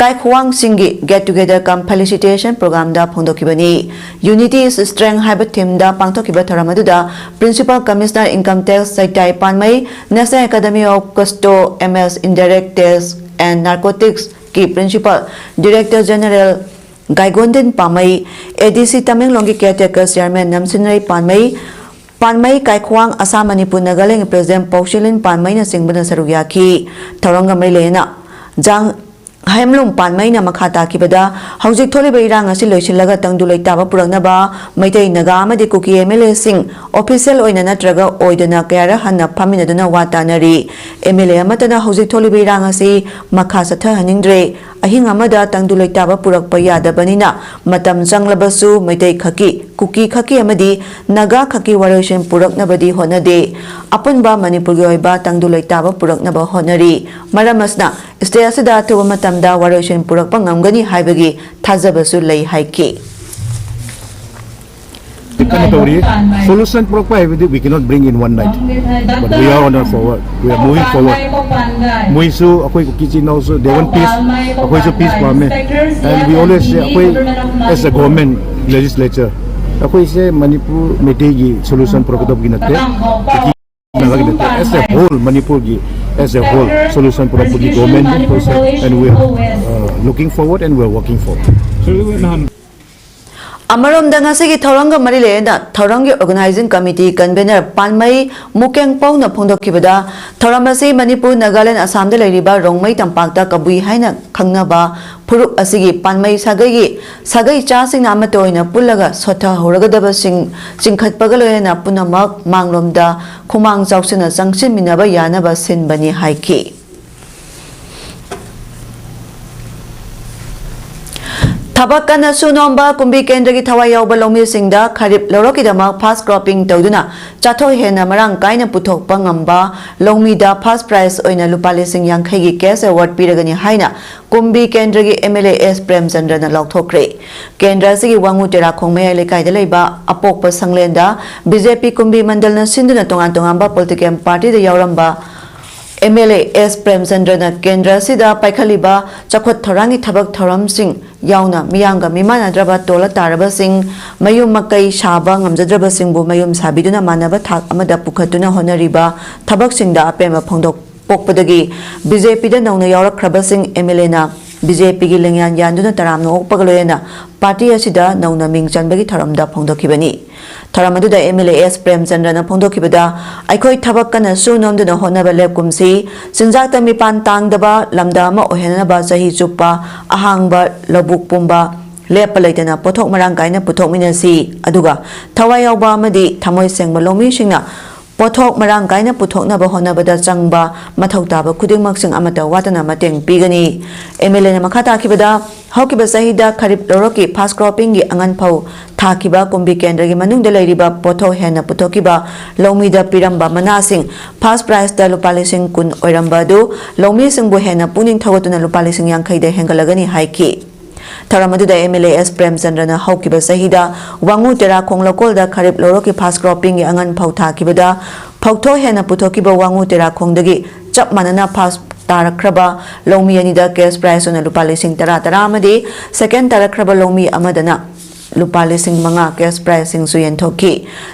ꯀꯥꯏꯈꯨꯋꯥꯡꯁꯤꯡꯒꯤ Get Together cum Felicitation Programꯗ ꯐꯣꯡꯗꯣꯛꯈꯤꯕꯅꯤ꯫ Unity is Strength ꯍꯥꯏꯕ ꯊꯤꯝꯗ ꯄꯥꯡꯊꯣꯛꯈꯤꯕ ꯊꯧꯔꯝ ꯑꯗꯨꯗ Principal Commissioner Income Tax ꯆꯩꯇꯥꯏ ꯄꯥꯟꯃꯩ, National Academy of Custo, M S Indirect Tax and Narcoticsꯀꯤ Principal Director General ꯒꯥꯏꯒꯣꯟꯗꯤꯟ ꯄꯥꯟꯃꯩ, ꯑꯦ ꯗꯤ ꯁꯤ ꯇꯃꯦꯡꯂꯣꯡꯒꯤ Caretaker Chairman ꯅꯝꯁꯤꯟꯔꯩ ꯄꯥꯟꯃꯩ, ꯄꯥꯟꯃꯩ ꯀꯥꯏꯈꯨꯋꯥꯡ Assam Manipur ꯅꯥꯒꯥꯂꯦꯟꯒꯤ President ꯄꯥꯎꯁꯤꯂꯤꯟ ꯄꯥꯟꯃꯩꯅ ꯆꯤꯡꯕꯅ ꯁꯔꯨꯛ ꯌꯥꯈꯤ꯫ ꯊꯧꯔꯝꯒ ꯃꯔꯤ ꯂꯩꯅꯅ ꯖꯥꯡ ꯍꯦꯝꯂꯨꯡ ꯄꯥꯟꯃꯩꯅ ꯃꯈꯥ ꯇꯥꯈꯤꯕꯗ, ꯍꯧꯖꯤꯛ ꯊꯣꯛꯂꯤꯕ ꯏꯔꯥꯡ ꯑꯁꯤ ꯂꯣꯏꯁꯤꯜꯂꯒ ꯇꯪꯗꯨ ꯂꯩꯇꯥꯕ ꯄꯨꯔꯛꯅꯕ ꯃꯩꯇꯩ, ꯅꯥꯒꯥ ꯑꯃꯗꯤ ꯀꯨꯀꯤ ꯑꯦꯝ ꯑꯦꯜ ꯑꯦꯁꯤꯡ ꯑꯣꯐꯤꯁꯤꯌꯦꯜ ꯑꯣꯏꯅ ꯅꯠꯇ꯭ꯔꯒ ꯑꯣꯏꯗꯅ ꯀꯌꯥꯔꯛ ꯍꯟꯅ ꯐꯝꯃꯤꯟꯅꯗꯨꯅ ꯋꯥ ꯇꯥꯅꯔꯤ꯫ ꯑꯦꯝ ꯑꯦꯜ ꯑꯦ ꯑꯃꯠꯇꯅ ꯍꯧꯖꯤꯛ ꯊꯣꯛꯂꯤꯕ ꯏꯔꯥꯡ ꯑꯁꯤ ꯃꯈꯥ ꯆꯠꯊꯍꯟꯅꯤꯡꯗ꯭ꯔꯦ꯫ ꯑꯍꯤꯡ ꯑꯃꯗ ꯇꯪꯗꯨ ꯂꯩꯇꯥꯕ ꯄꯨꯔꯛꯄ ꯌꯥꯗꯕꯅꯤꯅ, ꯃꯇꯝ ꯆꯪꯂꯕꯁꯨ ꯃꯩꯇꯩ ꯈꯛꯀꯤ, ꯀꯨꯀꯤ ꯈꯛꯀꯤ ꯑꯃꯗꯤ ꯅꯥꯒꯥ ꯈꯛꯀꯤ ꯋꯥꯔꯣꯏꯁꯤꯟ ꯄꯨꯔꯛꯅꯕꯗꯤ ꯍꯣꯠꯅꯗꯦ꯫ ꯑꯄꯨꯟꯕ ꯃꯅꯤꯄꯨꯔꯒꯤ ꯑꯣꯏꯕ ꯇꯪꯗꯨ ꯂꯩꯇꯥꯕ ꯄꯨꯔꯛꯅꯕ ꯍꯣꯠꯅꯔꯤ꯫ ꯃꯔꯝ ꯑꯁꯤꯅ, state ꯑꯁꯤꯗ ꯑꯊꯨꯕ ꯃꯇꯝꯗ ꯋꯥꯔꯣꯏꯁꯤꯟ ꯄꯨꯔꯛꯄ ꯉꯝꯒꯅꯤ ꯍꯥꯏꯕꯒꯤ ꯊꯥꯖꯕꯁꯨ ꯂꯩ ꯍꯥꯏꯈꯤ꯫ ꯀꯟꯅ ꯇꯧꯔꯤ꯫ Solution ꯄꯨꯔꯛꯄ ꯍꯥꯏꯕꯗꯤ we cannot bring in one night, but we are on our forward, we are moving forward. ꯃꯣꯏꯁꯨ, ꯑꯩꯈꯣꯏ ꯀꯨꯀꯤ ꯏꯆꯤꯟ ꯏꯅꯥꯎꯁꯨ, they want peace, ꯑꯩꯈꯣꯏꯁꯨ peace ꯄꯥꯝꯃꯦ꯫ And we always say, ꯑꯩꯈꯣꯏ as a government, legislature, ꯑꯩꯈꯣꯏꯁꯦ ꯃꯅꯤꯄꯨꯔ ꯃꯩꯇꯩꯒꯤ solution ꯄꯨꯔꯛꯀꯗꯕꯒꯤ ꯅꯠꯇꯦ, ꯀꯨꯀꯤ ꯅꯥꯒꯥꯒꯤ ꯅꯠꯇꯦ, as a whole, ꯃꯅꯤꯄꯨꯔꯒꯤ as a whole solution ꯄꯨꯔꯛꯄꯒꯤ government ꯅꯤ ꯑꯩꯈꯣꯏꯁꯦ, and we are, uh, looking forward and we are working forward. ꯑꯃꯔꯣꯝꯗ, ꯉꯁꯤꯒꯤ ꯊꯧꯔꯝꯒ ꯃꯔꯤ ꯂꯩꯅꯅ ꯊꯧꯔꯝꯒꯤ organizing committee convener ꯄꯥꯟꯃꯩ ꯃꯨꯀꯦꯡꯄꯧꯅ ꯐꯣꯡꯗꯣꯛꯈꯤꯕꯗ, ꯊꯧꯔꯝ ꯑꯁꯤ ꯃꯅꯤꯄꯨꯔ, ꯅꯥꯒꯥꯂꯦꯟ, ꯑꯁꯥꯝꯗ ꯂꯩꯔꯤꯕ ꯔꯣꯡꯃꯩ ꯇꯝꯄꯥꯛꯇ ꯀꯕꯨꯏ ꯍꯥꯏꯅ ꯈꯪꯅꯕ ꯐꯨꯔꯨꯞ ꯑꯁꯤꯒꯤ ꯄꯥꯟꯃꯩ ꯁꯥꯒꯩꯒꯤ ꯁꯥꯒꯩ ꯆꯥꯁꯤꯡꯅ ꯑꯃꯠꯇ ꯑꯣꯏꯅ ꯄꯨꯜꯂꯒ ꯁꯣꯠꯊꯍꯧꯔꯒꯗꯕꯁꯤꯡ ꯆꯤꯡꯈꯠꯄꯒ ꯂꯣꯏꯅꯅ ꯄꯨꯝꯅꯃꯛ ꯃꯥꯡꯂꯣꯝꯗ ꯈꯨꯃꯥꯡ ꯆꯥꯎꯁꯤꯟꯅ ꯆꯪꯁꯤꯟꯃꯤꯟꯅꯕ ꯌꯥꯅꯕ ꯁꯤꯟꯕꯅꯤ ꯍꯥꯏꯈꯤ꯫ ꯊꯕꯛ ꯀꯟꯅ ꯁꯨ ꯅꯣꯝꯕ ꯀꯨꯝꯕꯤ ꯀꯦꯟꯗ꯭ꯔꯒꯤ ꯊꯋꯥꯏ ꯌꯥꯎꯕ ꯂꯧꯃꯤꯁꯤꯡꯗ ꯈꯔꯤꯞ ꯂꯧꯔꯛꯀꯤꯗꯃꯛ fast cropping ꯇꯧꯗꯨꯅ ꯆꯥꯊꯣꯛ ꯍꯦꯟꯅ ꯃꯔꯥꯡ ꯀꯥꯏꯅ ꯄꯨꯊꯣꯛꯄ ꯉꯝꯕ ꯂꯧꯃꯤꯗ first prize ꯑꯣꯏꯅ ꯂꯨꯄꯥ ꯂꯤꯁꯤꯡ ꯌꯥꯡꯈꯩꯒꯤ cash award ꯄꯤꯔꯒꯅꯤ ꯍꯥꯏꯅ ꯀꯨꯝꯕꯤ ꯀꯦꯟꯗ꯭ꯔꯒꯤ MLA ꯑꯦꯁ ꯄ꯭ꯔꯦꯝꯆꯟꯗ꯭ꯔꯅ ꯂꯥꯎꯊꯣꯛꯈ꯭ꯔꯦ꯫ ꯀꯦꯟꯗ꯭ꯔ ꯑꯁꯤꯒꯤ ꯋꯥꯉꯨ ꯇꯦꯔꯥꯈꯣꯡ ꯃꯌꯥꯏ ꯂꯩꯀꯥꯏꯗ ꯂꯩꯕ ꯑꯄꯣꯛꯄ ꯁꯪꯂꯦꯟꯗ BJP ꯀꯨꯝꯕꯤ ꯃꯟꯗꯜꯅ ꯁꯤꯟꯗꯨꯅ ꯇꯣꯉꯥꯟ ꯇꯣꯉꯥꯟꯕ political partyꯗ ꯌꯥꯎꯔꯝꯕ MLA ꯑꯦꯁ ꯄ꯭ꯔꯦꯝꯆꯟꯗ꯭ꯔꯅ ꯀꯦꯟꯗ꯭ꯔ ꯑꯁꯤꯗ ꯄꯥꯏꯈꯠꯂꯤꯕ ꯆꯥꯎꯈꯠ ꯊꯧꯔꯥꯡꯒꯤ ꯊꯕꯛ ꯊꯧꯔꯝꯁꯤꯡ ꯌꯥꯎꯅ ꯃꯤꯌꯥꯝꯒ ꯃꯤꯃꯥꯟꯅꯗ꯭ꯔꯕ ꯇꯣꯜꯂ ꯇꯥꯔꯕꯁꯤꯡ ꯃꯌꯨꯝ ꯃꯀꯩ ꯁꯥꯕ ꯉꯝꯖꯗ꯭ꯔꯕꯁꯤꯡꯕꯨ ꯃꯌꯨꯝ ꯁꯥꯕꯤꯗꯨꯅ ꯃꯥꯟꯅꯕ ꯊꯥꯛ ꯑꯃꯗ ꯄꯨꯈꯠꯇꯨꯅ ꯍꯣꯠꯅꯔꯤꯕ ꯊꯕꯛꯁꯤꯡꯗ ꯑꯄꯦꯟꯕ ꯐꯣꯡꯗꯣꯛ ꯄꯣꯛꯄꯗꯒꯤ BJPꯗ ꯅꯧꯅ ꯌꯥꯎꯔꯛꯈ꯭ꯔꯕꯁꯤꯡ MLAꯅ BJPꯒꯤ ꯂꯦꯡꯌꯥꯟ ꯌꯥꯟꯗꯨꯅ ꯇꯔꯥꯝꯅ ꯑꯣꯛꯄꯒ ꯂꯣꯏꯅꯅ party ꯑꯁꯤꯗ ꯅꯧꯅ ꯃꯤꯡ ꯆꯟꯕꯒꯤ ꯊꯧꯔꯝꯗ ꯐꯣꯡꯗꯣꯛꯈꯤꯕꯅꯤ꯫ ꯊꯧꯔꯝ ꯑꯗꯨꯗ MLA ꯑꯦꯁ ꯄ꯭ꯔꯦꯝꯆꯟꯗ꯭ꯔꯅ ꯐꯣꯡꯗꯣꯛꯈꯤꯕꯗ, ꯑꯩꯈꯣꯏ ꯊꯕꯛ ꯀꯟꯅ ꯁꯨ ꯅꯣꯝꯗꯨꯅ ꯍꯣꯠꯅꯕ ꯂꯦꯞꯀꯨꯝꯁꯤ꯫ ꯆꯤꯟꯖꯥꯛꯇ ꯃꯤꯄꯥꯟ ꯇꯥꯡꯗꯕ ꯂꯝꯗꯝ ꯑꯃ ꯑꯣꯏꯍꯟꯅꯕ ꯆꯍꯤ ꯆꯨꯞꯄ ꯑꯍꯥꯡꯕ ꯂꯧꯕꯨꯛ ꯄꯨꯝꯕ ꯂꯦꯞꯄ ꯂꯩꯇꯅ ꯄꯣꯠꯊꯣꯛ ꯃꯔꯥꯡ ꯀꯥꯏꯅ ꯄꯨꯊꯣꯛꯃꯤꯟꯅꯁꯤ꯫ ꯑꯗꯨꯒ ꯊꯋꯥꯏ ꯌꯥꯎꯕ ꯑꯃꯗꯤ ꯊꯃꯣꯏ ꯁꯦꯡꯕ ꯂꯧꯃꯤꯁꯤꯡꯅ ꯄꯣꯠꯊꯣꯛ ꯃꯔꯥꯡ ꯀꯥꯏꯅ ꯄꯨꯊꯣꯛꯅꯕ ꯍꯣꯠꯅꯕꯗ ꯆꯪꯕ ꯃꯊꯧ ꯇꯥꯕ ꯈꯨꯗꯤꯡꯃꯛꯁꯤꯡ ꯑꯃꯠꯇ ꯋꯥꯠꯇꯅ ꯃꯇꯦꯡ ꯄꯤꯒꯅꯤ꯫ ꯑꯦꯝ ꯑꯦꯜ ꯑꯦꯅ ꯃꯈꯥ ꯇꯥꯈꯤꯕꯗ, ꯍꯧꯈꯤꯕ ꯆꯍꯤꯗ ꯈꯔꯤꯞ ꯂꯧꯔꯣꯛꯀꯤ ꯐꯥꯁ ꯀ꯭ꯔꯣꯞꯄꯤꯡꯒꯤ ꯑꯉꯟ ꯐꯧ ꯊꯥꯈꯤꯕ ꯀꯨꯝꯕꯤ ꯀꯦꯟꯗ꯭ꯔꯒꯤ ꯃꯅꯨꯡꯗ ꯂꯩꯔꯤꯕ ꯄꯣꯠꯊꯣꯛ ꯍꯦꯟꯅ ꯄꯨꯊꯣꯛꯈꯤꯕ ꯂꯧꯃꯤꯗ ꯄꯤꯔꯝꯕ ꯃꯅꯥꯁꯤꯡ ꯐꯥꯁ ꯄ꯭ꯔꯥꯏꯖꯇ ꯂꯨꯄꯥ ꯂꯤꯁꯤꯡ ꯀꯨꯟ ꯑꯣꯏꯔꯝꯕ ꯑꯗꯨ ꯂꯧꯃꯤꯁꯤꯡꯕꯨ ꯍꯦꯟꯅ ꯄꯨꯛꯅꯤꯡ ꯊꯧꯒꯠꯇꯨꯅ ꯂꯨꯄꯥ ꯂꯤꯁꯤꯡ ꯌꯥꯡꯈꯩꯗ ꯍꯦꯟꯒꯠꯂꯒꯅꯤ ꯍꯥꯏꯈꯤ꯫ ꯊꯧꯔꯝ ꯑꯗꯨꯗ ꯑꯦꯝ ꯑꯦꯜ ꯑꯦ ꯑꯦꯁ ꯄ꯭ꯔꯦꯝꯆꯟꯗ꯭ꯔꯅ ꯍꯧꯈꯤꯕ ꯆꯍꯤꯗ ꯋꯥꯉꯨ ꯇꯦꯔꯥꯈꯣꯡ ꯂꯧꯀꯣꯜꯗ ꯈꯔꯤꯞ ꯂꯧꯔꯣꯛꯀꯤ ꯐꯥꯁ ꯀ꯭ꯔꯣꯞꯄꯤꯡꯒꯤ ꯑꯉꯟ ꯐꯧ ꯊꯥꯈꯤꯕꯗ ꯐꯧꯊꯣꯛ ꯍꯦꯟꯅ ꯄꯨꯊꯣꯛꯈꯤꯕ ꯋꯥꯉꯨ ꯇꯦꯔꯥꯈꯣꯡꯗꯒꯤ ꯆꯞ ꯃꯥꯟꯅꯅ ꯐꯥꯁ ꯇꯥꯔꯛꯈ꯭ꯔꯕ ꯂꯧꯃꯤ ꯑꯅꯤꯗ ꯀꯦꯁ ꯄ꯭ꯔꯥꯏꯖ ꯑꯣꯏꯅ ꯂꯨꯄꯥ ꯂꯤꯁꯤꯡ ꯇꯔꯥ ꯇꯔꯥ ꯑꯃꯗꯤ ꯁꯦꯀꯦꯟ ꯇꯥꯔꯛꯈ꯭ꯔꯕ ꯂꯧꯃꯤ ꯑꯃꯗꯅ ꯂꯨꯄꯥ ꯂꯤꯁꯤꯡ ꯃꯉꯥ ꯀꯦꯁ ꯄ꯭ꯔꯥꯏꯖꯁꯤꯡꯁꯨ ꯌꯦꯟꯊꯣꯛꯈꯤ꯫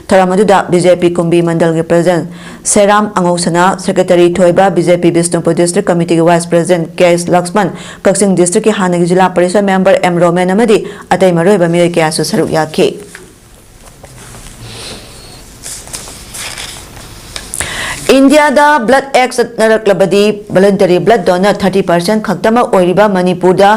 ꯊꯧꯔꯝ ꯑꯗꯨꯗ ꯕꯤ ꯖꯦ ꯄꯤ ꯀꯨꯝꯕꯤ ꯃꯟꯗꯜꯒꯤ president Seram Angousana, secretary Thoiba, B J P Bishnupur district ꯀꯃꯤꯇꯤꯒꯤ vice president K S Laxman, Kakching ꯗꯤꯁꯇ꯭ꯔꯤꯛꯀꯤ ꯍꯥꯟꯅꯒꯤ ꯖꯤꯂꯥ ꯄꯔꯤꯁꯗ ꯃꯦꯝꯕꯔ ꯑꯦꯝ ꯔꯣꯃꯦꯟ ꯑꯃꯗꯤ ꯑꯇꯩ ꯃꯔꯨꯑꯣꯏꯕ ꯃꯤꯑꯣꯏ ꯀꯌꯥꯁꯨ ꯁꯔꯨꯛ ꯌꯥꯈꯤ꯫ ꯏꯟꯗꯤꯌꯥꯗ ꯕ꯭ꯂꯗ ꯑꯦꯛ ꯆꯠꯅꯔꯛꯂꯕꯗꯤ voluntary blood donor thirty percent ꯈꯛꯇꯃꯛ ꯑꯣꯏꯔꯤꯕ ꯃꯅꯤꯄꯨꯔꯗ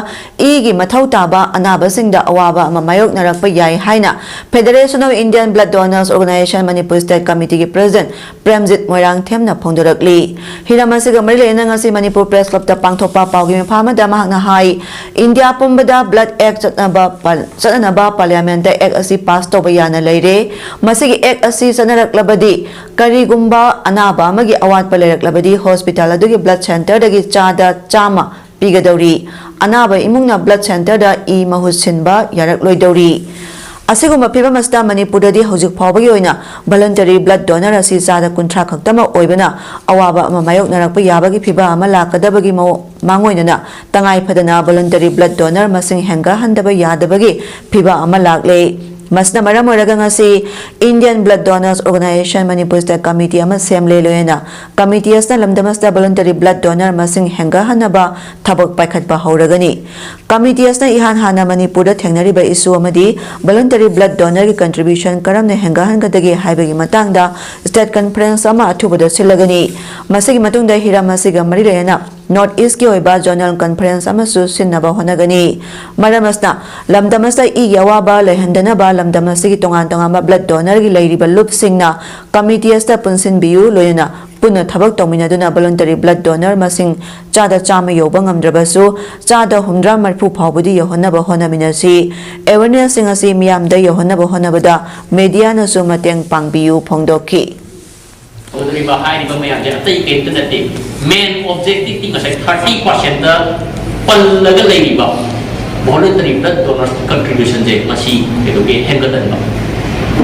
ꯏꯒꯤ ꯃꯊꯧ ꯇꯥꯕ ꯑꯅꯥꯕꯁꯤꯡꯗ ꯑꯋꯥꯕ ꯑꯃ ꯃꯥꯌꯣꯛꯅꯔꯛꯄ ꯌꯥꯏ ꯍꯥꯏꯅ Federation of Indian Blood Donors Organisation Manipur State Committeeꯒꯤ ꯄ꯭ꯔꯦꯁꯤꯗꯦꯟꯠ ꯄ꯭ꯔꯦꯝꯖꯤꯠ ꯃꯣꯏꯔꯥꯡꯊꯦꯝꯅ ꯐꯣꯡꯗꯣꯔꯛꯂꯤ꯫ ꯍꯤꯔꯝ ꯑꯁꯤꯒ ꯃꯔꯤ ꯂꯩꯅꯅ ꯉꯁꯤ ꯃꯅꯤꯄꯨꯔ ꯄ꯭ꯔꯦꯁ ꯀ꯭ꯂꯕꯇ ꯄꯥꯡꯊꯣꯛꯄ ꯄꯥꯎꯒꯤ ꯃꯤꯐꯝ ꯑꯃꯗ ꯃꯍꯥꯛꯅ ꯍꯥꯏ, ꯏꯟꯗꯤꯌꯥ ꯄꯨꯝꯕꯗ ꯕ꯭ꯂꯗ ꯑꯦꯛ ꯆꯠꯅꯕ ꯄꯥ-, ꯆꯠꯅꯅꯕ ꯄꯥꯔꯂꯤꯌꯥꯃꯦꯟꯠꯇ ꯑꯦꯛ ꯑꯁꯤ ꯄꯥꯁ ꯇꯧꯕ ꯌꯥꯅ ꯂꯩꯔꯦ꯫ ꯃꯁꯤꯒꯤ ꯑꯦꯛ ꯑꯁꯤ ꯆꯠꯅꯔꯛꯂꯕꯗꯤ ꯀꯔꯤꯒꯨꯝꯕ ꯑꯅꯥꯕ ꯑꯃꯒꯤ ꯑꯋꯥꯠꯄ ꯂꯩꯔꯛꯂꯕꯗꯤ ꯍꯣꯁꯄꯤꯇꯥꯜ ꯑꯗꯨꯒꯤ ꯕ꯭ꯂꯗ ꯁꯦꯟꯇꯔꯗꯒꯤ ꯆꯥꯗ ꯆꯥꯝꯃ ꯄꯤꯒꯗꯧꯔꯤ꯫ ꯑꯅꯥꯕ ꯏꯃꯨꯡꯅ ꯕ꯭ꯂꯗ ꯁꯦꯟꯇꯔꯗ ꯏ ꯃꯍꯨꯠ ꯁꯤꯟꯕ ꯌꯥꯔꯛꯂꯣꯏꯗꯧꯔꯤ꯫ ꯑꯁꯤꯒꯨꯝꯕ ꯐꯤꯚꯝ ꯑꯁꯤꯗ ꯃꯅꯤꯄꯨꯔꯗꯗꯤ ꯍꯧꯖꯤꯛ ꯐꯥꯎꯕꯒꯤ ꯑꯣꯏꯅ ꯚꯣꯂꯨꯟꯇꯔꯤ ꯕ꯭ꯂꯗ ꯗꯣꯅꯔ ꯑꯁꯤ ꯆꯥꯗ ꯀꯨꯟꯊ꯭ꯔꯥ ꯈꯛꯇꯃꯛ ꯑꯣꯏꯕꯅ ꯑꯋꯥꯕ ꯑꯃ ꯃꯥꯌꯣꯛꯅꯔꯛꯄ ꯌꯥꯕꯒꯤ ꯐꯤꯚꯝ ꯑꯃ ꯂꯥꯛꯀꯗꯕꯒꯤ ꯃꯑꯣ-, ꯃꯥꯡꯑꯣꯏꯅꯅ ꯇꯉꯥꯏ ꯐꯗꯅ ꯚꯣꯂꯨꯟꯇꯔꯤ ꯕ꯭ꯂꯗ ꯗꯣꯅꯔ ꯃꯁꯤꯡ ꯍꯦꯟꯒꯠꯍꯟꯗꯕ ꯌꯥꯗꯕꯒꯤ ꯐꯤꯚꯝ ꯑꯃ ꯂꯥꯛꯂꯦ꯫ ꯃꯁꯤꯅ ꯃꯔꯝ ꯑꯣꯏꯔꯒ ꯉꯁꯤ Indian Blood Donors Organisation Manipur State Committee ꯑꯃ ꯁꯦꯝꯂꯦ꯫ ꯂꯣꯏꯅꯅ ꯀꯃꯤꯇꯤ ꯑꯁꯤꯅ ꯂꯝꯗꯝ ꯑꯁꯤꯗ ꯚꯣꯂꯨꯟꯇꯔꯤ ꯕ꯭ꯂꯗ ꯗꯣꯅꯔ ꯃꯁꯤꯡ ꯍꯦꯟꯒꯠꯍꯟꯅꯕ ꯊꯕꯛ ꯄꯥꯏꯈꯠꯄ ꯍꯧꯔꯒꯅꯤ꯫ ꯀꯃꯤꯇꯤ ꯑꯁꯤꯅ ꯏꯍꯥꯟ ꯍꯥꯟꯅ ꯃꯅꯤꯄꯨꯔꯗ ꯊꯦꯡꯅꯔꯤꯕ ꯏꯁꯨ ꯑꯃꯗꯤ ꯚꯣꯂꯨꯟꯇꯔꯤ ꯕ꯭ꯂꯗ ꯗꯣꯅꯔꯒꯤ ꯀꯟꯇ꯭ꯔꯤꯕ꯭ꯌꯨꯁꯟ ꯀꯔꯝꯅ ꯍꯦꯟꯒꯠꯍꯟꯒꯗꯒꯦ ꯍꯥꯏꯕꯒꯤ ꯃꯇꯥꯡꯗ ꯁ꯭ꯇꯦꯠ ꯀꯟꯐꯔꯦꯟꯁ ꯑꯃ ꯑꯊꯨꯕꯗ ꯁꯤꯜꯂꯒꯅꯤ꯫ ꯃꯁꯤꯒꯤ ꯃꯇꯨꯡꯗ ꯍꯤꯔꯝ ꯑꯁꯤꯒ ꯃꯔꯤ ꯂꯩꯅꯅ North East ꯀꯤ ꯑꯣꯏꯕ Zonal Conference ꯑꯃꯁꯨ ꯁꯤꯟꯅꯕ ꯍꯣꯠꯅꯒꯅꯤ꯫ ꯃꯔꯝ ꯑꯁꯤꯅ, ꯂꯝꯗꯝ ꯑꯁꯤꯗ ꯏꯒꯤ ꯑꯋꯥꯕ ꯂꯩꯍꯟꯗꯅꯕ ꯂꯝꯗꯝ ꯑꯁꯤꯒꯤ ꯇꯣꯉꯥꯟ ꯇꯣꯉꯥꯟꯕ blood donor ꯒꯤ ꯂꯩꯔꯤꯕ ꯂꯨꯞꯁꯤꯡꯅ committee ꯑꯁꯤꯗ ꯄꯨꯟꯁꯤꯟꯕꯤꯌꯨ, ꯂꯣꯏꯅꯅ ꯄꯨꯟꯅ ꯊꯕꯛ ꯇꯧꯃꯤꯟꯅꯗꯨꯅ voluntary blood donor ꯃꯁꯤꯡ ꯆꯥꯗ ꯆꯥꯝꯃ ꯌꯧꯕ ꯉꯝꯗ꯭ꯔꯕꯁꯨ, ꯆꯥꯗ ꯍꯨꯝꯗ꯭ꯔꯥ ꯃꯔꯤꯐꯨ ꯐꯥꯎꯕꯗꯤ ꯌꯧꯍꯟꯅꯕ ꯍꯣꯠꯅꯃꯤꯟꯅꯁꯤ꯫ Awareness ꯁꯤꯡ ꯑꯁꯤ ꯃꯤꯌꯥꯝꯗ ꯌꯧꯍꯟꯅꯕ ꯍꯣꯠꯅꯕꯗ media ꯅꯁꯨ ꯃꯇꯦꯡ ꯄꯥꯡꯕꯤꯌꯨ ꯐꯣꯡꯗꯣꯛꯈꯤ꯫ ꯇꯧꯗꯣꯔꯤꯕ ꯍꯥꯏꯔꯤꯕ ꯃꯌꯥꯝꯁꯦ ꯑꯇꯩ ꯀꯩꯝꯇ ꯅꯠꯇꯦ꯫ Main objective ꯇꯤ ꯉꯁꯥꯏ thirty percent ꯄꯜꯂꯒ ꯂꯩꯔꯤꯕ voluntary blood donor contribution ꯁꯦ ꯃꯁꯤ ꯀꯩꯗꯧꯒꯦ ꯍꯦꯟꯒꯠꯍꯟꯕ꯫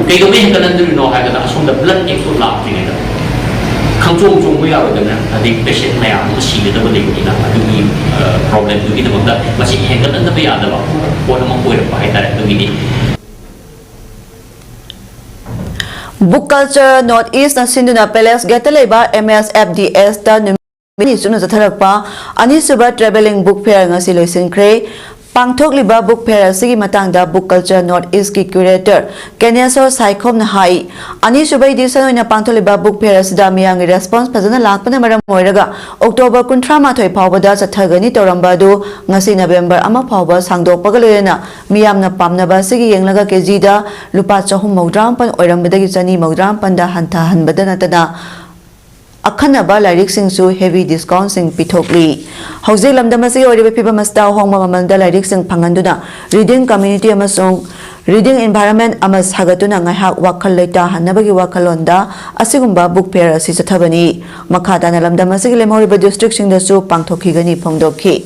ꯀꯩꯗꯧꯕꯩ ꯍꯦꯟꯒꯠꯍꯟꯗꯣꯔꯤꯅꯣ ꯍꯥꯏꯕꯗ, ꯑꯁꯣꯝꯗ blood bank ꯇꯣ ꯂꯥꯛꯇ꯭ꯔꯤꯉꯩꯗ ꯈꯪꯆꯣꯡ ꯆꯣꯡꯕ ꯌꯥꯔꯣꯏꯗꯅ, ꯑꯗꯩ patient ꯃꯌꯥꯝ ꯑꯃ ꯁꯤꯒꯗꯕ ꯂꯩꯕꯅꯤꯅ, ꯑꯗꯨꯒꯤ problem ꯗꯨꯒꯤꯗꯃꯛꯇ ꯃꯁꯤ ꯍꯦꯟꯒꯠꯍꯟꯗꯕ ꯌꯥꯗꯕ ꯄꯣꯠ ꯑꯃ ꯑꯣꯏꯔꯛꯄ ꯍꯥꯏꯇꯥꯔꯦ꯫ ꯑꯗꯨꯒꯤꯗꯤ Book Culture North East ꯅ ꯁꯤꯟꯗꯨꯅ Palace Gate ꯇ ꯂꯩꯕ M S F D S ꯇ ꯅꯨꯃꯤꯠ ꯅꯤꯅꯤ ꯆꯨꯞꯅ ꯆꯠꯊꯔꯛꯄ ꯑꯅꯤꯁꯨꯕ Travelling Book Fair ꯉꯁꯤ ꯂꯣꯏꯁꯤꯟꯈ꯭ꯔꯦ꯫ ꯄꯥꯡꯊꯣꯛꯂꯤꯕ book fair ꯑꯁꯤꯒꯤ ꯃꯇꯥꯡꯗ Book Culture North East ꯀꯤ curator ꯀꯦꯅꯦꯁꯣꯔ ꯁꯥꯏꯈꯣꯝꯅ ꯍꯥꯏ, ꯑꯅꯤꯁꯨꯕ edition ꯑꯣꯏꯅ ꯄꯥꯡꯊꯣꯛꯂꯤꯕ book fair ꯑꯁꯤꯗ ꯃꯤꯌꯥꯝꯒꯤ response ꯐꯖꯅ ꯂꯥꯛꯄꯅ ꯃꯔꯝ ꯑꯣꯏꯔꯒ October ꯀꯨꯟꯊ꯭ꯔꯥ ꯃꯥꯊꯣꯏ ꯐꯥꯎꯕꯗ ꯆꯠꯊꯒꯅꯤ ꯇꯧꯔꯝꯕ ꯑꯗꯨ ꯉꯁꯤ November ꯑꯃ ꯐꯥꯎꯕ ꯁꯥꯡꯗꯣꯛꯄꯒ ꯂꯣꯏꯅꯅ ꯃꯤꯌꯥꯝꯅ ꯄꯥꯝꯅꯕ ꯑꯁꯤꯒꯤ ꯌꯦꯡꯂꯒ ꯀꯦꯖꯤꯗ ꯂꯨꯄꯥ ꯆꯍꯨꯝ ꯃꯧꯗ꯭ꯔꯥ ꯃꯥꯄꯟ ꯑꯣꯏꯔꯝꯕꯗꯒꯤ ꯆꯅꯤ ꯃꯧꯗ꯭ꯔꯥ ꯃꯥꯄꯟꯗ ꯍꯟꯊꯍꯟꯕꯗ ꯅꯠꯇꯅ ꯑꯈꯟꯅꯕ ꯂꯥꯏꯔꯤꯛꯁꯤꯡꯁꯨ heavy discount ꯁꯤꯡ ꯄꯤꯊꯣꯛꯂꯤ꯫ ꯍꯧꯖꯤꯛ ꯂꯝꯗꯝ ꯑꯁꯤꯒꯤ ꯑꯣꯏꯔꯤꯕ ꯐꯤꯕꯝ ꯑꯁꯤꯗ ꯑꯍꯣꯡꯕ ꯃꯃꯜꯗ ꯂꯥꯏꯔꯤꯛꯁꯤꯡ ꯐꯪꯍꯟꯗꯨꯅ reading community ꯑꯃꯁꯨꯡ reading environment ꯑꯃ ꯁꯥꯒꯠꯇꯨꯅ ꯉꯥꯏꯍꯥꯛ ꯋꯥꯈꯜ ꯂꯩꯇꯥꯍꯟꯅꯕꯒꯤ ꯋꯥꯈꯜꯂꯣꯟꯗ ꯑꯁꯤꯒꯨꯝꯕ book fair ꯑꯁꯤ ꯆꯠꯊꯕꯅꯤ꯫ ꯃꯈꯥ ꯇꯥꯅ ꯂꯝꯗꯝ ꯑꯁꯤꯒꯤ ꯂꯦꯝꯍꯧꯔꯤꯕ district ꯁꯤꯡꯗꯁꯨ ꯄꯥꯡꯊꯣꯛꯈꯤꯒꯅꯤ ꯐꯣꯡꯗꯣꯛꯈꯤ꯫